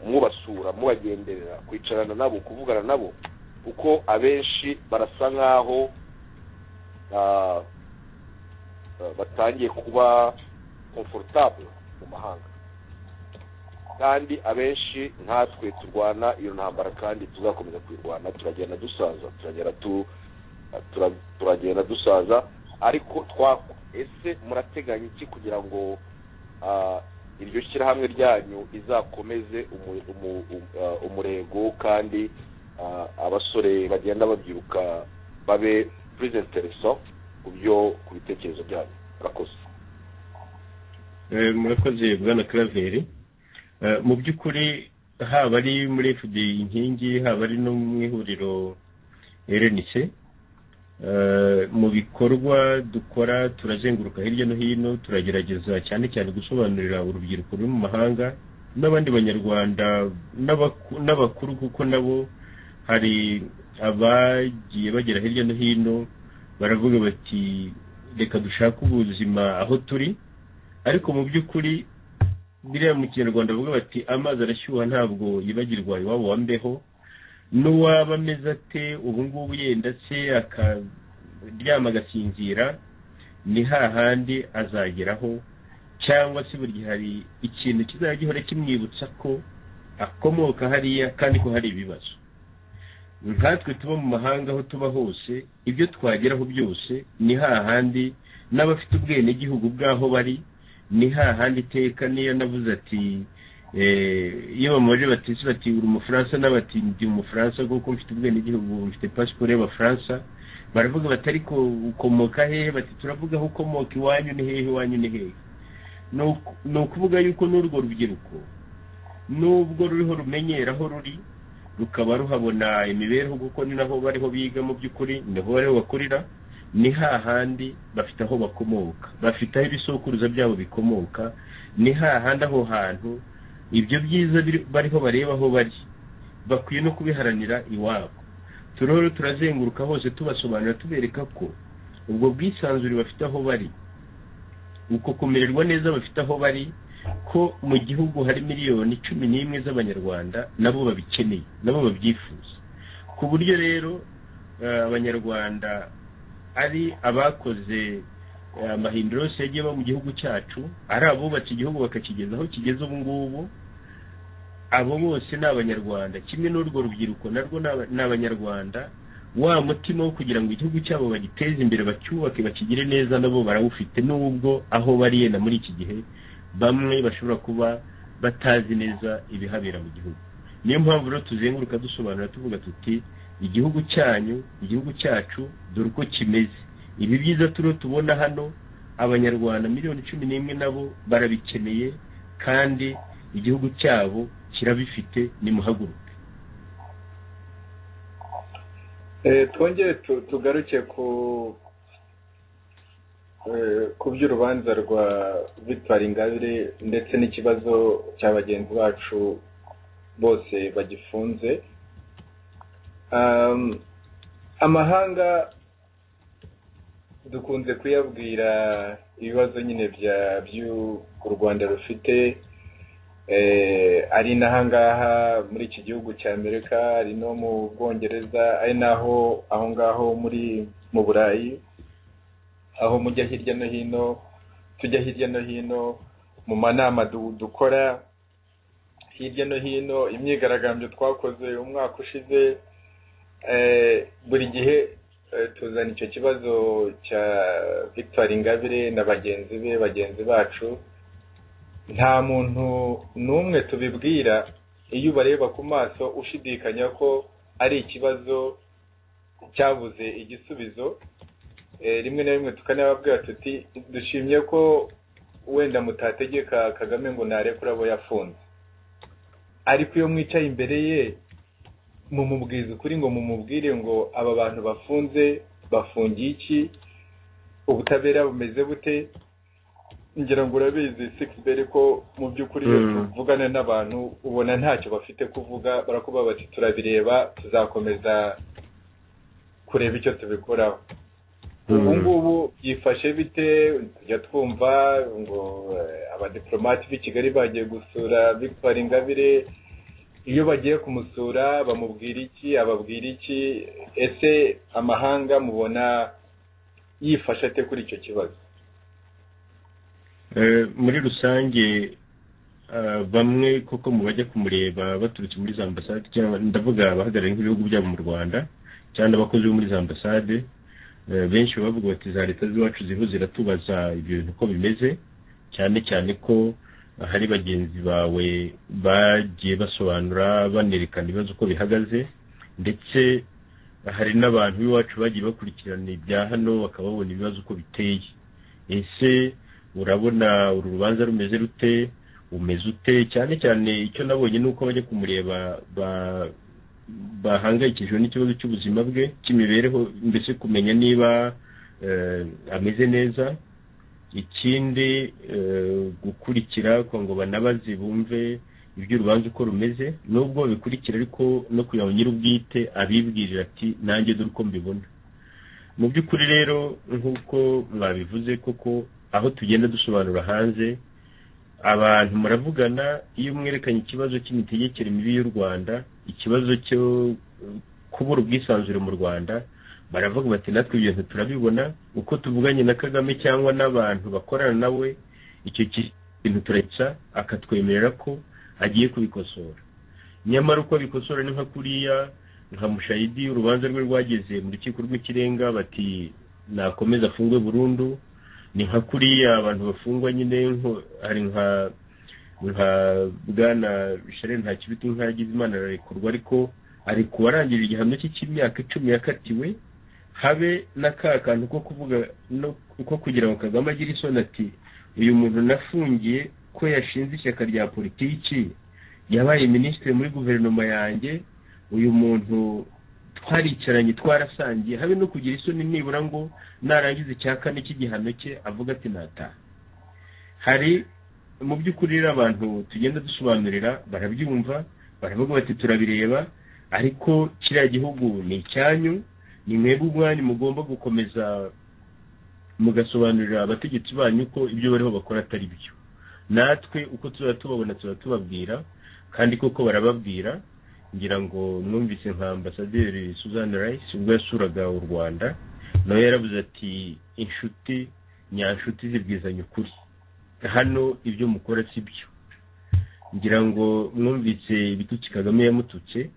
D: mubasura, mubagenderera, kwicarana nabo, kuvugana nabo? Kuko abenshi barasa nkaho batangiye kuba comfortable mu mahanga, kandi abenshi nkatwe turwana iyo ntambara kandi tuzakomeza kuyirwana. Turagenda dusaza, turagenda dusaza, ariko ese murateganya iki kugira ngo iryo shyirahamwe ryanyu rizakomeze umurego, kandi abasore bagenda babyiruka babe plus intéressant ku byo ku bitekerezo byanyu? Murakoze.
B: Murakoze bwana Karaveri. Mu by'ukuri haba ari muri FDI Inkingi, haba ari no mu ihuriro RNC, mu bikorwa dukora turazenguruka hirya no hino, turagerageza cyane cyane gusobanurira urubyiruko ruri mu mahanga n'abandi Banyarwanda n'abakuru, kuko nabo hari abagiye bagera hirya no hino baravuga bati reka dushake ubuzima aho turi. Ariko mu by'ukuri biriya mu Kinyarwanda bavuga bati amazi arashyuha ntabwo yibagirwa iwabo wa mbeho. N'uwaba ameze ate ubu ngubu yenda se akaryama agasinzira, ni hahandi azageraho, cyangwa se buri gihe hari ikintu kizajya gihora kimwibutsa ko akomoka hariya kandi ko hari ibibazo. Nkatwe tuba mu mahanga, aho tuba hose, ibyo twageraho byose ni hahandi n'abafite ubwenegihugu bw'aho bari ni hahandi iteka. Niyo navuze ati iyo bamubaje bati ese bati uri Umufaransa, n'abati ndi Umufaransa kuko mfite ubwenegihugu, mfite pasiporo y'Abafaransa, baravuga bati ariko ukomoka hehe? Bati turavuga aho ukomoka, iwanyu ni hehe, iwanyu ni hehe? Ni ukuvuga yuko n'urwo rubyiruko nubwo ruriho rumenyera aho ruri, rukaba ruhabona imibereho, kuko ni naho bariho biga, mu by'ukuri niho bariho bakurira, ni hahandi bafite aho bakomoka, bafite aho ibisokuruza byabo bikomoka, ni hahandi aho hantu ibyo byiza bariho bareba aho bari, bakwiye no kubiharanira iwabo. Turoro turazenguruka hose tubasobanurira, tubereka ko ubwo bwisanzure bafite aho bari, uko kumererwa neza bafite aho bari, ko mu gihugu hari 11 miliyoni z'Abanyarwanda nabo babikeneye, nabo babyifuza. Ku buryo rero Abanyarwanda ari abakoze Amahinduro yose yagiye aba mu gihugu cyacu, ari abubatse igihugu bakakigeza aho kigeze ubu ngubu, abo bose ni Abanyarwanda. Kimwe n'urwo rubyiruko narwo ni Abanyarwanda. Wa mutima wo kugira ngo igihugu cyabo bagiteze imbere, bacyubake, bakigire neza, nabo barawufite, nubwo aho bari yenda muri iki gihe bamwe bashobora kuba batazi neza ibihabera mu gihugu. Niyo mpamvu rero tuzenguruka dusobanura, tuvuga tuti: "Igihugu cyanyu, igihugu cyacu, dore uko kimeze. Ibi byiza turiho tubona hano, Abanyarwanda miliyoni 11 nabo barabikeneye, kandi igihugu cyabo kirabifite. Nimuhaguruke."
A: Twongere tugaruke ku by'urubanza rwa Victoire Ingabire ndetse n'ikibazo cya bagenzi bacu bose bagifunze. Amahanga dukunze kuyabwira ibibazo nyine bya by'u Rwanda rufite, ari n'ahangaha muri iki gihugu cya Amerika, ari no mu Bwongereza, ari n'aho aho ngaho muri mu Burayi, aho mujya hirya no hino, tujya hirya no hino mu manama dukora hirya no hino, imyigaragambyo twakoze umwaka ushize, buri gihe tuzana icyo kibazo cya Victoire Ingabire na bagenzi be, bagenzi bacu. Nta muntu n'umwe tubibwira, iyo ubareba ku maso ushidikanya ko ari ikibazo cyabuze igisubizo. Rimwe na rimwe tukanababwira tuti: "Dushimye ko wenda mutategeka Kagame ngo narekure abo yafunze." Ariko iyo mwicaye imbere ye, mumubwiza ukuri ngo mumubwire ngo aba bantu bafunze bafungiye iki, ubutabera bumeze bute? Ngira ngo urabizi, Sixbert, ko mu by'ukuri iyo tuvugana n'abantu ubona ntacyo bafite kuvuga. Barakuba bati: "Turabireba, tuzakomeza kureba icyo tubikoraho." Ubu ngubu byifashe bite? Tujya twumva ngo abadiplomati b'i Kigali bagiye gusura Victoire Ingabire. Iyo bagiye kumusura bamubwira iki, ababwira iki? Ese amahanga mubona yifashe ate kuri icyo kibazo?
B: Muri rusange, bamwe koko mu bajya kumureba baturutse muri za ambasade, cyangwa ndavuga abahagarariye nk'ibihugu byabo mu Rwanda cyangwa abakozi bo muri za ambasade, benshi bavuga bati: "Za leta z'iwacu ziriho ziratubaza ibyo bintu uko bimeze, cyane cyane ko hari bagenzi bawe bagiye basobanura, banerekana ibibazo uko bihagaze, ndetse hari n'abantu b'iwacu bagiye bakurikirana ibya hano bakababona ibibazo uko biteye. Ese urabona uru rubanza rumeze rute, umeze ute?" Cyane cyane icyo nabonye ni uko bajya kumureba bahangayikishijwe n'ikibazo cy'ubuzima bwe, cy'imibereho, mbese kumenya niba ameze neza. Ikindi, gukurikira ngo banabaze, bumve iby'urubanza uko rumeze, nubwo bikurikira ariko no kugira ngo nyir'ubwite abibwirira ati: "Nanjye dore uko mbibona." Mu by'ukuri rero, nk'uko mwabivuze koko, aho tugenda dusobanura hanze, abantu muravugana, iyo mwerekanye ikibazo cy'imitegekere mibi y'u Rwanda, ikibazo cyo kubura ubwisanzure mu Rwanda, baravuga bati: "Natwe ibyo bintu turabibona. Uko tuvuganye na Kagame cyangwa n'abantu bakorana nawe, icyo kintu turetsa akatwemerera ko agiye kubikosora." Nyamara uko abikosora ni nka kuriya, nka Mushayidi, urubanza rwe rwageze mu Rukiko rw'Ikirenga, bati: "Nakomeza afungwe burundu." Ni nka kuriya abantu bafungwa nyine. Hari nka Bwana Charles Ntakirutinka, yagize Imana ararekurwa, ariko ari kuwarangije igihano cye cy'imyaka 10 yakatiwe. Habe na ka kantu ko kuvuga no ko kugira ngo Kagame agire isoni ati: "Uyu muntu nafungiye ko yashinze ishyaka rya politiki, yabaye minisitiri muri guverinoma yanjye, uyu muntu twaricaranye, twarasangiye." Habe no kugira isoni nibura ngo narangiza icya kane cy'igihano cye avuga ati: "Nataha." Hari mu by'ukuri rero abantu tugenda dusobanurira barabyumva, baravuga bati: "Turabireba, ariko kiriya gihugu ni icyanyu, ni mwebwe ubwanyu mugomba gukomeza mugasobanurira abategetsi banyu ko ibyo bariho bakora atari byo. Natwe uko tuzaba tubabona tuba tubabwira." Kandi koko barababwira. Ngira ngo mwumvise nka Ambasaderi Susan Rice ubwo yasuraga u Rwanda, nawe yaravuze ati: "Inshuti Nyanshuti zibwizanya ukuri, hano ibyo mukora si byo. Ngira ngo mwumvise ibitutsi Kagame yamututse,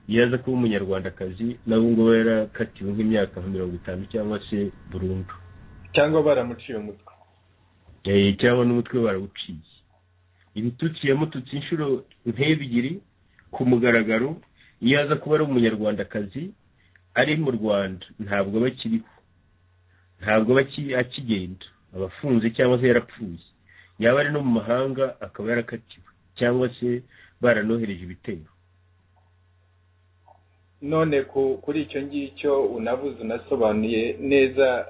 B: iyo aza kuba umunyarwandakazi nawe ngo yarakatiwe nk'imyaka nka 50 cyangwa se burundu,
A: cyangwa baramuciye umutwe,
B: cyangwa n'umutwe barawuciye. Ibitutsi yamututse inshuro nk'ebyiri ku mugaragaro. Iyo aza kuba ari umunyarwandakazi ari mu Rwanda ntabwo aba akiriho, ntabwo aba akigenda, aba afunze cyangwa se yarapfuye. Yaba ari no mu mahanga akaba yarakatiwe cyangwa se baranohereje ibitero.
A: None kuri icyo ngicyo unavuze, unasobanuye neza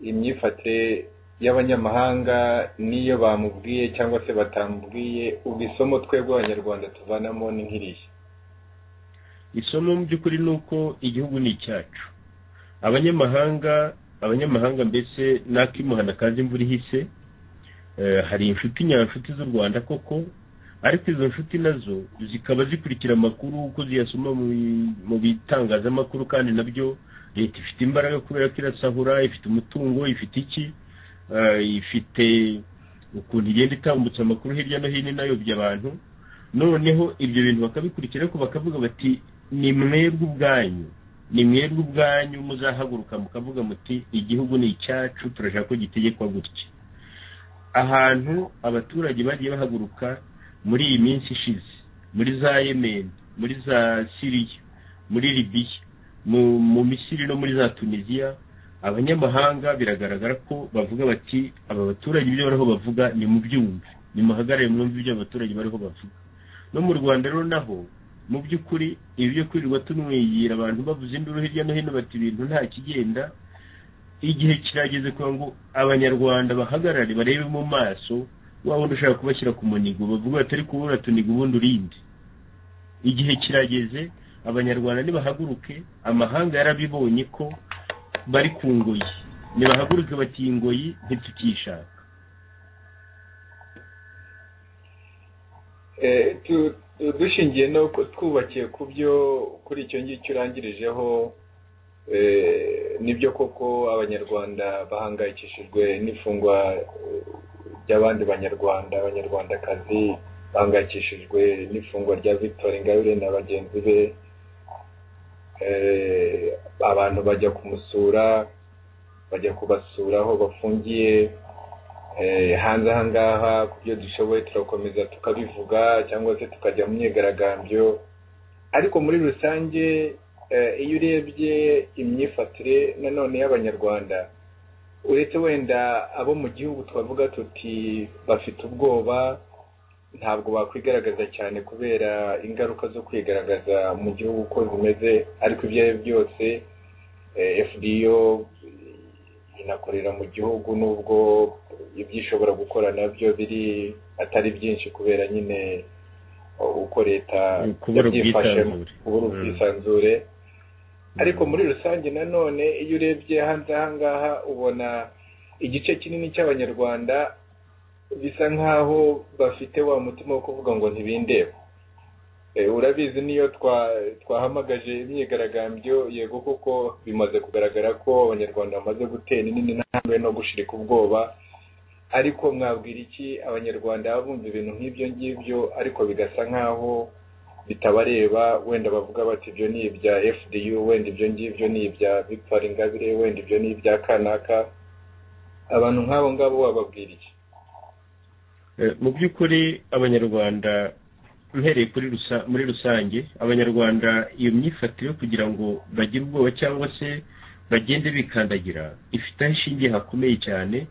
A: imyifatire y'abanyamahanga n'iyo bamubwiye cyangwa se batamubwiye, ubwo isomo twebwe abanyarwanda tuvanamo ni nk'iriya.
B: Isomo mu by'ukuri ni uko igihugu ni icyacu. Abanyamahanga mbese n'akimuhana kaza imvura ihise. Hari inshuti nyanshuti z'u Rwanda koko, ariko izo nshuti nazo zikaba zikurikira amakuru uko ziyasoma mu bitangazamakuru, kandi nabyo leta ifite imbaraga kubera ko irasahura, ifite umutungo, ifite iki, ifite ukuntu igenda itambutsa amakuru hirya no hino inayobya abantu. Noneho ibyo bintu bakabikurikira, ariko bakavuga bati ni mwebwe ubwanyu, ni mwebwe ubwanyu muzahaguruka mukavuga muti igihugu ni icyacu, turashaka ko gitegekwa gutya. Ahantu abaturage bagiye bahaguruka muri iyi minsi ishize, muri za Yemen, muri za Syria, muri Libya, mu Misiri no muri za Tunisia, abanyamahanga biragaragara ko bavuga bati aba baturage ibyo bariho bavuga ni mu byumve, nimuhagarare mwumve ibyo abaturage bariho bavuga. No mu Rwanda rero naho mu by'ukuri ibi byo kwirirwa tunwigira abantu bavuze induru hirya no hino bati ibintu nta kigenda, igihe kirageze kugira ngo abanyarwanda bahagarare barebe mu maso wa wundi ushaka kubashyira ku munigo, bavuga bati ariko ubura tuniga ubundi urinde. Igihe kirageze abanyarwanda nibahaguruke, amahanga yarabibonye ko bari ku ngoyi, nibahaguruke bati iyi ngoyi ntitukishaka.
A: Dushingiye no twubakiye ku byo kuri icyo ngicyo urangirijeho, nibyo koko abanyarwanda bahangayikishijwe n'ifungwa ry'abandi banyarwanda, abanyarwandakazi bahangayikishijwe n'ifungwa rya Victoire Ingabire na bagenzi be. Abantu bajya kumusura, bajya kubasura aho bafungiye hanze aha ngaha. Ku byo dushoboye turakomeza tukabivuga cyangwa se tukajya mu myigaragambyo, ariko muri rusange iyo urebye imyifatire nanone y'abanyarwanda, uretse wenda abo mu gihugu twavuga tuti bafite ubwoba, ntabwo bakwigaragaza cyane kubera ingaruka zo kwigaragaza mu gihugu uko zimeze, ariko ibyo ari byo byose FDU inakorera mu gihugu, nubwo ibyo ishobora gukora nabyo biri atari byinshi kubera nyine uko leta yabyifashemo, kubura ubwisanzure. Ariko muri rusange nanone iyo urebye hanze aha ngaha ubona igice kinini cy'abanyarwanda bisa nkaho bafite wa mutima wo kuvuga ngo ntibindeba. Urabizi niyo twahamagaje imyigaragambyo, yego koko bimaze kugaragara ko abanyarwanda bamaze gutera inini intambwe no gushirika ubwoba, ariko mwabwira iki abanyarwanda bumva ibintu nk'ibyo ngibyo ariko bigasa nkaho bitabareba, wenda bavuga bati ibyo ni ibya FDU, wenda ibyo ngibyo ni ibya Victoire Ingabire, wenda ibyo ni ibya kanaka. Abantu nk'abo ngabo wababwira iki?
B: Mu by'ukuri abanyarwanda mpereye kuri muri rusange, abanyarwanda iyo myifatire yo kugira ngo bagire ubwoba cyangwa se bagende bikandagira ifite aho ishingiye hakomeye cyane.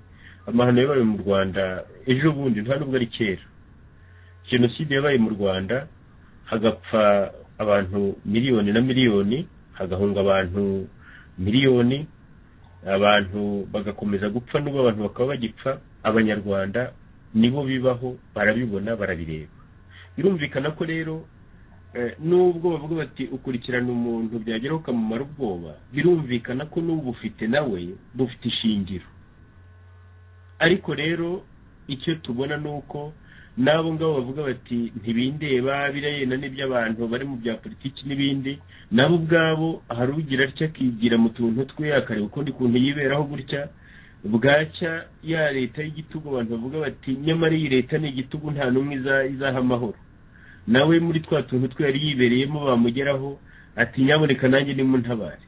B: Amahano yabaye mu Rwanda ejo bundi nta nubwo ari kera, jenoside yabaye mu Rwanda hagapfa abantu miliyoni na miliyoni, hagahunga abantu miliyoni, abantu bagakomeza gupfa n'ubu abantu bakaba bagipfa. Abanyarwanda nibo bibaho, barabibona, barabireba. Birumvikana ko rero nubwo bavuga bati ukurikirana umuntu byageraho ukamumara ubwoba, birumvikana ko n'ubu ufite nawe bufite ishingiro. Ariko rero icyo tubona ni uko n'abo ngabo bavuga bati ntibindeba birayena n'iby'abantu bari mu bya politiki n'ibindi, nabo ubwabo hari ugira atya akigira mu tuntu twe akareba ukundi kuntu yiberaho gutya. Bwacya ya leta y'igitugu, abantu bavuga bati nyamara iyi leta ni igitugu, nta n'umwe izaha amahoro. Nawe muri twa tuntu twe yari yibereyemo bamugeraho ati nyamuneka nanjye nimuntabare.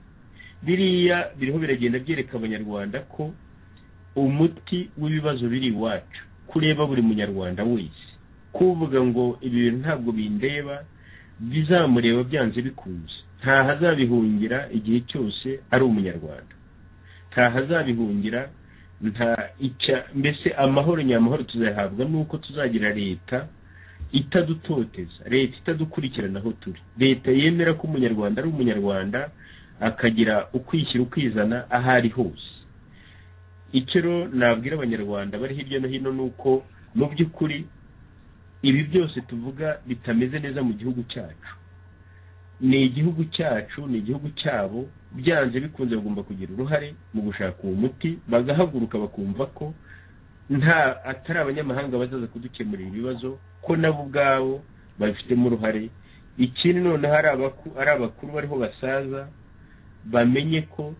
B: Biriya biriho biragenda byereka abanyarwanda ko umuti w'ibibazo biri iwacu kureba buri munyarwanda wese, kuvuga ngo ibi bintu ntabwo bindeba, bizamureba byanze bikunze. Nta hazabihungira igihe cyose ari umunyarwanda, nta hazabihungira, nta icya mbese amahoro nyamahoro tuzayahabwa nuko tuzagira leta itadutoteza, leta itadukurikirana aho turi, leta yemera ko umunyarwanda ari umunyarwanda, akagira ukwishyira ukizana aho ari hose. Icyo rero nabwira abanyarwanda bari hirya no hino nuko mu by'ukuri ibi byose tuvuga bitameze neza mu gihugu cyacu, ni igihugu cyacu, ni igihugu cyabo, byanze bikunze bagomba kugira uruhare mu gushaka uwo muti, bagahaguruka bakumva ko nta atari abanyamahanga bazaza kudukemurira ibibazo, ko nabo ubwabo babifitemo uruhare. Ikindi noneho ari abakuru bariho basaza bamenye ko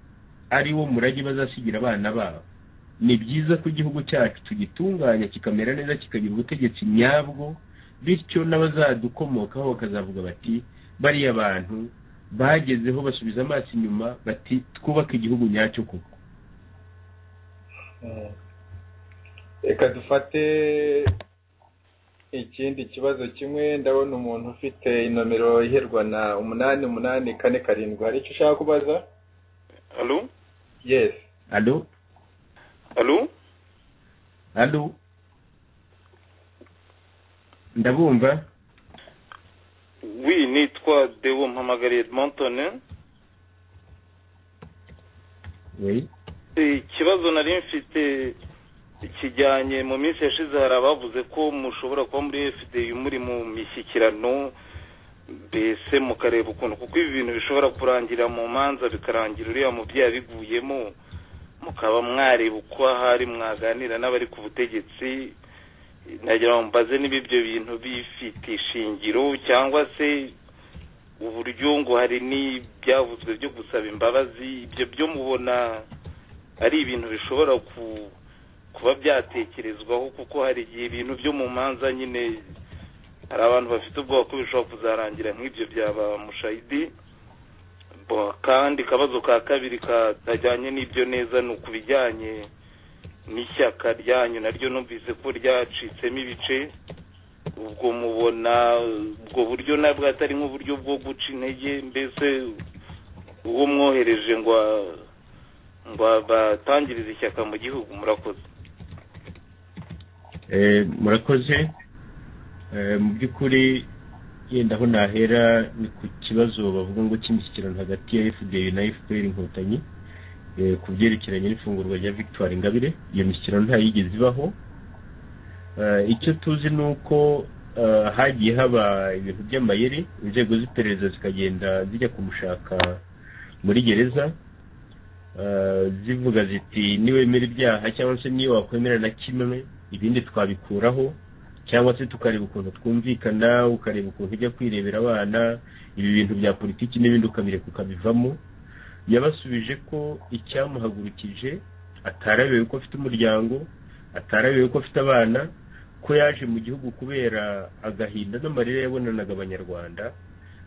B: ari wo murage bazasigira abana babo. Ni byiza ko igihugu cyacu tugitunganya kikamera neza, kikagira ubutegetsi nyabwo, bityo n'abazadukomokaho bakazavuga bati bariya bantu bagezeho basubiza amaso inyuma bati twubake igihugu nyacyo koko.
A: Reka dufate ikindi kibazo kimwe. Ndabona umuntu ufite inomero iherwa na 8847, hari icyo ushaka kubaza?
E: Allo?
A: Yes.
B: Allo?
E: Allo?
B: Allo? Ndabumva.
E: Oui, nitwa Deo mpamagariye Edmonton.
B: Oui.
E: Ikibazo nari mfite kijyanye, mu minsi yashize hari abavuze ko mushobora kuba muri FDU muri mu mishyikirano, mbese mukareba ukuntu, kuko ibi bintu bishobora kurangira mu manza bikarangira uriya mubyeyi abiguyemo, mukaba mwareba uko ahari mwaganira n'abari ku butegetsi. Nagira ngo mbaze niba ibyo bintu bifite ishingiro, cyangwa se uburyo ngo hari n'ibyavuzwe byo gusaba imbabazi, ibyo byo mubona ari ibintu bishobora kuba byatekerezwaho, kuko hari igihe ibintu byo mu manza nyine hari abantu bafite ubwoba ko bishobora kuzarangira nk'ibyo byaba Mushayidi. Kandi kabazo ka kabiri katajyanye n'ibyo neza ni ukubijyanye n'ishyaka ryanyu, naryo numvise ko ryacitsemo ibice. Ubwo mubona ubwo buryo nabwo atari nk'uburyo bwo guca intege, mbese uwo mwohereje ngo batangirize ishyaka mu gihugu? Murakoze.
B: Murakoze. Mu by'ukuri yenda aho nahera ni ku kibazo bavuga ngo cy'imishyikirano hagati ya FDU na FPR Inkotanyi ku byerekeranye n'ifungurwa rya Victoire Ingabire. Iyo mishyikirano ntayigeze ibaho. Icyo tuzi ni uko hagiye haba ibintu by'amayeri, inzego z'iperereza zikagenda zijya kumushaka muri gereza, zivuga ziti niwemera ibyaha cyangwa se niyo wakwemera na kimwe ibindi twabikuraho, cyangwa se tukareba ukuntu twumvikana, ukareba ukuntu ujya kwirebera abana, ibi bintu bya politiki n'ibindi ukabireka ukabivamo. Yabasubije ko icyamuhagurukije atarabewe ko afite umuryango, atarabewe ko afite abana, ko yaje mu gihugu kubera agahinda n'amarira yabonanaga abanyarwanda.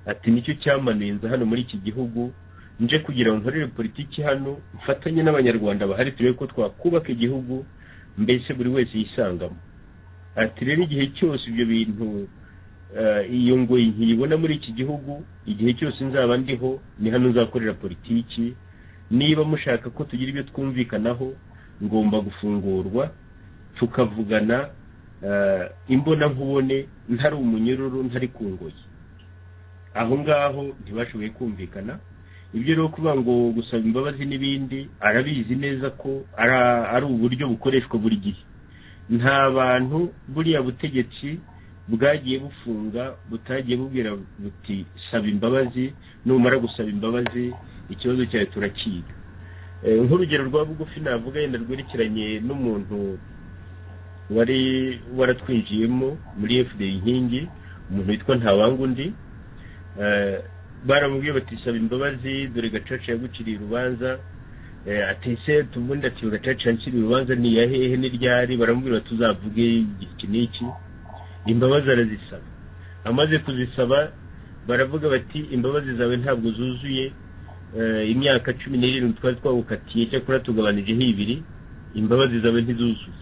B: Ati nicyo cyamanuye nza hano muri iki gihugu, nje kugira ngo nkorere politiki hano, mfatanye n'abanyarwanda bahari turebe ko twakubaka igihugu, mbese buri wese yisangamo. Ati rero igihe cyose ibyo bintu iyo ngoyi nkiyibona muri iki gihugu, igihe cyose nzaba ndiho ni hano nzakorera politiki. Niba mushaka ko tugira ibyo twumvikanaho, ngomba gufungurwa tukavugana imbona nkubone, ntari umunyururu, ntari ku ngoyi. Aho ngaho ntibashoboye kumvikana. Ibyo rero kuvuga ngo gusaba imbabazi n'ibindi, arabizi neza ko ari uburyo bukoreshwa buri gihe. Nta bantu buriya butegetsi bwagiye bufunga butagiye bubwira buti saba imbabazi, numara gusaba imbabazi ikibazo cyawe turakiga. Nk'urugero rwa bugufi navuga yenda rwerekeranye n'umuntu wari waratwinjiyemo muri FDU Inkingi, umuntu witwa Ntawangundi, baramubwiye bati saba imbabazi dore Gacaca yaguciriye urubanza. Ati se tubundi ati Gacaca nshyira urubanza ni iya hehe n'iryari? Baramubwira tuzavuge iki n'iki. Imbabazi arazisaba, amaze kuzisaba baravuga bati imbabazi zawe ntabwo zuzuye, imyaka 17 twari twagukatiye, cyakora tugabanijeho 2, imbabazi zawe ntizuzuye.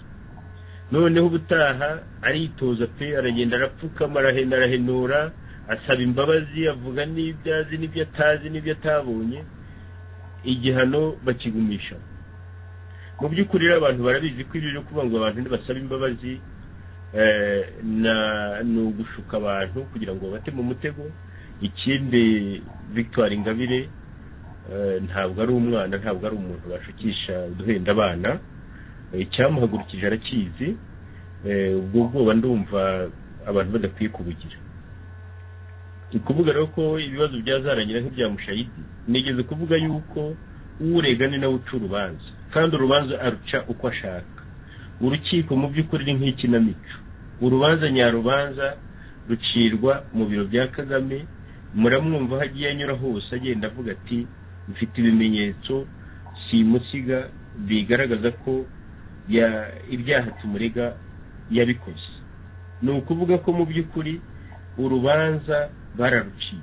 B: Noneho ubutaha aritoza pe, aragenda arapfukama, arahenda, arahenura, asaba imbabazi, avuga n'ibyo azi n'ibyo atazi n'ibyo atabonye, igihano bakigumisha. Mu by'ukuri rero abantu barabizi ko ibyo kuvuga ngo abantu ntibasaba imbabazi ni ugushuka abantu kugira ngo babate mu mutego. Ikindi, Victoire Ingabire ntabwo ari umwana, ntabwo ari umuntu bashukisha uduhenda abana. Icyamuhagurukije arakizi. Ubwo bwoba ndumva abantu badakwiye kubugira. Ni ukuvuga rero ko ibibazo byazarangira nk'ibya Mushayidi. Nigeze kuvuga yuko urega ni nawe uca urubanza, kandi urubanza aruca uko ashaka. Urukiko mu by'ukuri ni nk'ikinamico. Urubanza nyarubanza rucirwa mu biro bya Kagame. Muramwumva aho agiye anyura hose agenda avuga ati mfite ibimenyetso simusiga bigaragaza ko ibyaha tumurega yabikoze. Ni ukuvuga ko mu by'ukuri urubanza bararuciye.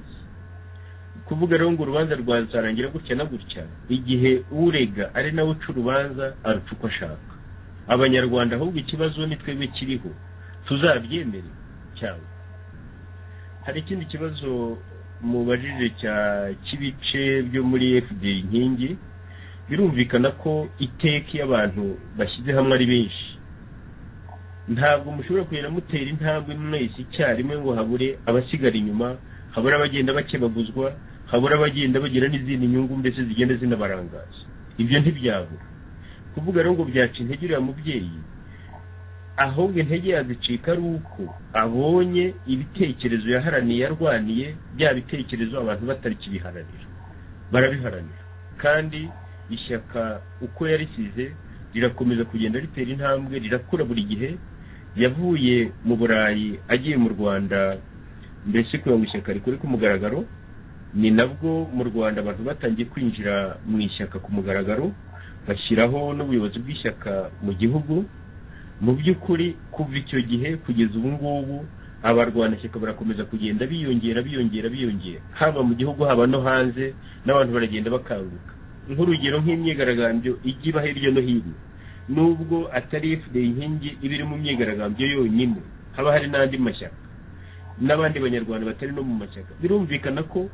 B: Kuvuga rero ngo urubanza rwazarangira gutya na gutya, igihe urega ari nawe uca urubanza aruca uko ashaka. Abanyarwanda ahubwo ikibazo ni twebwe kiriho, tuzabyemere cyangwa. Hari ikindi kibazo mubajije cy'ibice byo muri FDU Inkingi. Birumvikana ko iteka iyo abantu bashyize hamwe ari benshi, ntabwo mushobora kugenda mutera intambwe mwese icyarimwe ngo habure abasigara inyuma, habura abagenda bakebaguzwa, habura abagenda bagira n'izindi nyungu mbese zigenda zinabarangaza. Ibyo ntibyabura. Kuvuga rero ngo byaca intege uriya mubyeyi, ahubwo intege yazicika ari uko abonye ibitekerezo yaharaniye, yarwaniye, bya bitekerezo abantu batarikibiharanira, barabiharanira. Kandi ishyaka uko yarisize rirakomeza kugenda ritera intambwe, rirakura buri gihe. Yavuye mu Burayi agiye mu Rwanda mbese kugira ngo ishyaka rikore ku mugaragaro. Ni nabwo mu Rwanda abantu batangiye kwinjira mu ishyaka ku mugaragaro, bashyiraho n'ubuyobozi bw'ishyaka mu gihugu. Mu by'ukuri kuva icyo gihe kugeza ubu ngubu abarwanashyaka barakomeza kugenda biyongera biyongera biyongera, haba mu gihugu haba no hanze, n'abantu baragenda bakanguka. Nk'urugero nk'imyigaragambyo ijya iba hirya no hino, nubwo atari FDU Inkingi iba iri mu myigaragambyo yonyine, haba hari n'andi mashyaka n'abandi banyarwanda batari no mu mashyaka. Birumvikana ko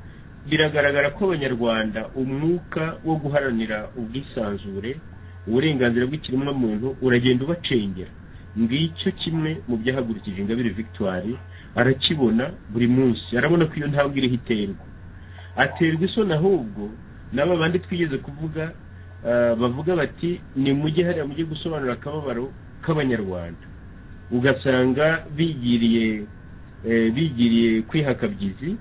B: biragaragara ko abanyarwanda umwuka wo guharanira ubwisanzure, uburenganzira bw'ikiremwamuntu uragenda ubacengera. Ngicyo kimwe mu byahagurukije Ingabire Victoire, arakibona buri munsi, arabona ko iyo ntambwe iriho iterwa. Aterwa isoni ahubwo n'aba bandi twigeze kuvuga, bavuga bati ni mujye hariya mujye gusobanura akababaro k'abanyarwanda, ugasanga bigiriye kwihakabyizi,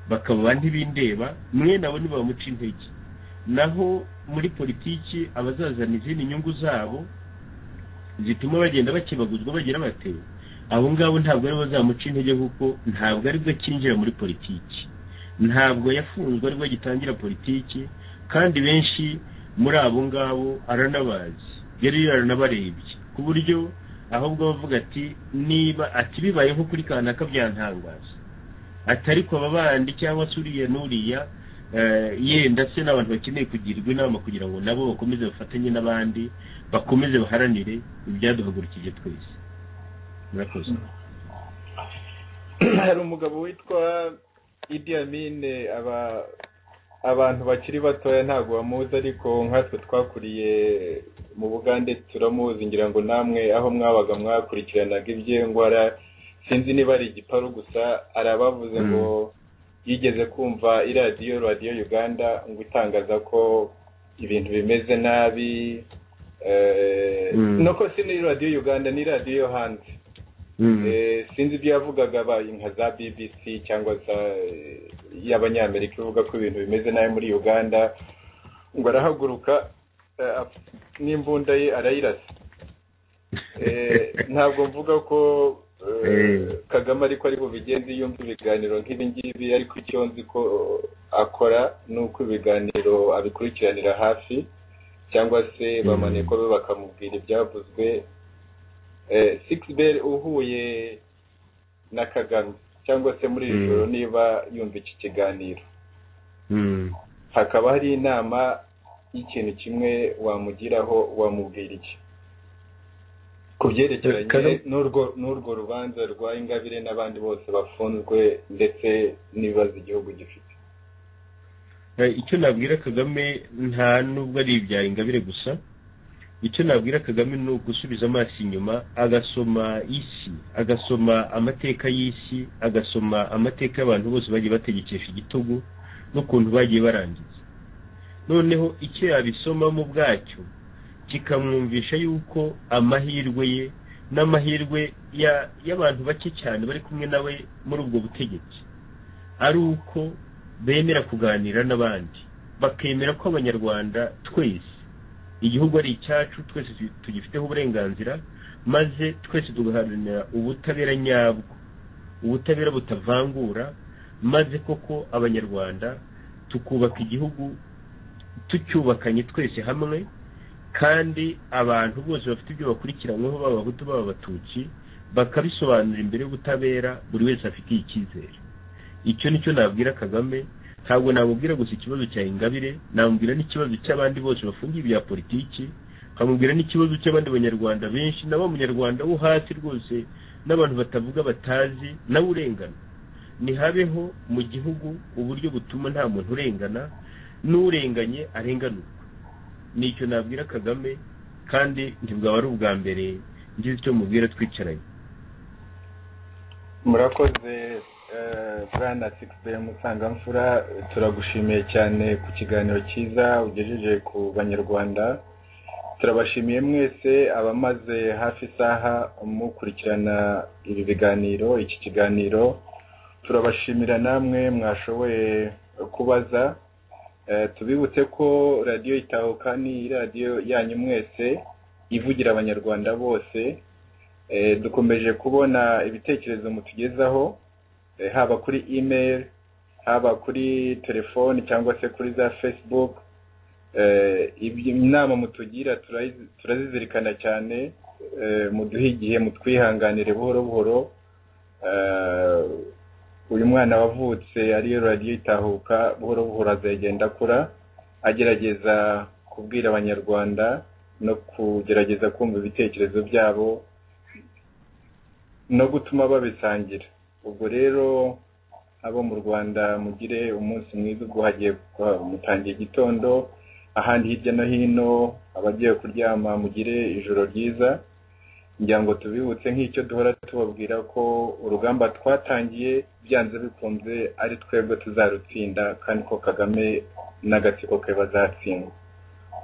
B: bakaba ntibindeba mwe nabo ntibamuca intege. Naho muri politiki abazazana izindi nyungu zabo zituma bagenda bakibaguzwa bagira bate, abo ngabo ntabwo ari bazamuca intege, kuko ntabwo aribwo akinjira muri politiki, ntabwo yafunzwe aribwo agitangira politiki. Kandi benshi muri abo ngabo aranabazi, yari yaranabarebye, ku buryo ahubwo bavuga ati niba ati bibaye nko kuri kanaka byantangaza, atari ko abandi cyangwa se uriya n'uriya, yenda se n'abantu bakeneye kugirwa inama kugira ngo nabo bakomeze bafatanye n'abandi, bakomeze baharanire ibyaduhagurukije twese. Murakoze.
A: Hari umugabo witwa Idi Amin, abantu bakiri batoya ntabwo bamuzi, ariko nkatwe twakuriye mu Bugande turamuzi, ngira ngo namwe aho mwabaga mwakurikiranaga ibye. Ngo sinzi niba ari igiparu gusa, arabavuze ngo yigeze kumva iradiyo radiyo Uganda ngo itangaza ko ibintu bimeze nabi, nuko si ni radiyo Uganda, ni radiyo yo hanze. Sinzi ibyo yavugaga nka za BBC cyangwa za y'abanyamerika ivuga ko ibintu bimeze nabi muri Uganda, ngo arahaguruka n'imbunda ye arayirasa. Ntabwo mvuga ko Kagame ariko ari bubigenze yumva ibiganiro nk'ibi ngibi, ariko icyo nzi ko akora ni uko ibiganiro abikurikiranira hafi. Cyangwa se bamaneko be bakamubwira ibyavuzwe. Sixbert uhuye na Kagame cyangwa se muri iri joro niba yumva iki kiganiro, hakaba hari inama y'ikintu kimwe wamugiraho, wamubwira iki ku byerekeranye n'urwo rubanza rwa Ingabire n'abandi bose bafunzwe ndetse n'ibibazo igihugu gifite?
B: Icyo nabwira Kagame nta nubwo ari ibya Ingabire gusa, icyo nabwira Kagame ni ugusubiza amaso inyuma, agasoma isi, agasoma amateka y'isi, agasoma amateka y'abantu bose bagiye bategekesha igitugu n'ukuntu bagiye barangiza. Noneho icyo yabisomamo ubwacyo kikamwumvisha yuko amahirwe ye n'amahirwe y'abantu bake cyane bari kumwe nawe muri ubwo butegetsi ari uko bemera kuganira n'abandi, bakemera ko Abanyarwanda twese igihugu ari icyacu, twese tugifiteho uburenganzira, maze twese tugaharanira ubutabera nyabwo, ubutabera butavangura, maze koko Abanyarwanda tukubaka igihugu tucyubakanye twese hamwe, kandi abantu bose bafite ibyo bakurikiranyweho, baba Abahutu baba Abatutsi, bakabisobanura imbere y'ubutabera buri wese afitiye icyizere. Icyo nicyo nabwira Kagame. Ntabwo namubwira gusa ikibazo cya Ingabire, namubwira n'ikibazo cy'abandi bose bafungiye ibya politiki, nkamubwira n'ikibazo cy'abandi banyarwanda benshi, nabo munyarwanda wo hasi rwose, n'abantu batavuga batazi, nawe urengana. Nihabeho mu gihugu uburyo butuma nta muntu urengana, n'urenganye arenganurwa. Nicyo nabwira Kagame, kandi ntibwaba ari ubwa mbere ngize icyo mubwira twicaranye.
A: Murakoze Bwana Sixbert Musangamfura, turagushimiye cyane ku kiganiro cyiza ugejeje ku banyarwanda. Turabashimiye mwese abamaze hafi isaha mukurikirana ibi biganiro, iki kiganiro. Turabashimira namwe mwashoboye kubaza. Tubibutse ko radiyo Itahuka ni radiyo yanyu mwese, ivugira abanyarwanda bose. Dukomeje kubona ibitekerezo mutugezaho, haba kuri email, haba kuri telefoni cyangwa se kuri za Facebook. Inama mutugira turazizirikana cyane, muduhe igihe, mutwihanganire buhoro buhoro. Uyu mwana wavutse ariyo radiyo Itahuka buhoro buhoro azagenda akura, agerageza kubwira abanyarwanda no kugerageza kumva ibitekerezo byabo no gutuma babisangira. Ubwo rero abo mu Rwanda mugire umunsi mwiza, ubwo hagiye mutangiye igitondo, ahandi hirya no hino abagiye kuryama mugire ijoro ryiza. Ngira ngo tubibutse nk'icyo duhora tubabwira ko urugamba twatangiye byanze bikunze ari twebwe tuzarutsinda, kandi ko Kagame n'agatsiko ke bazatsindwa.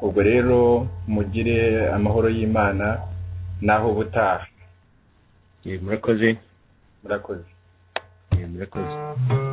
A: Ubwo rero mugire amahoro y'Imana, naho ubutaha.
B: Murakoze.
A: Murakoze.
B: Murakoze.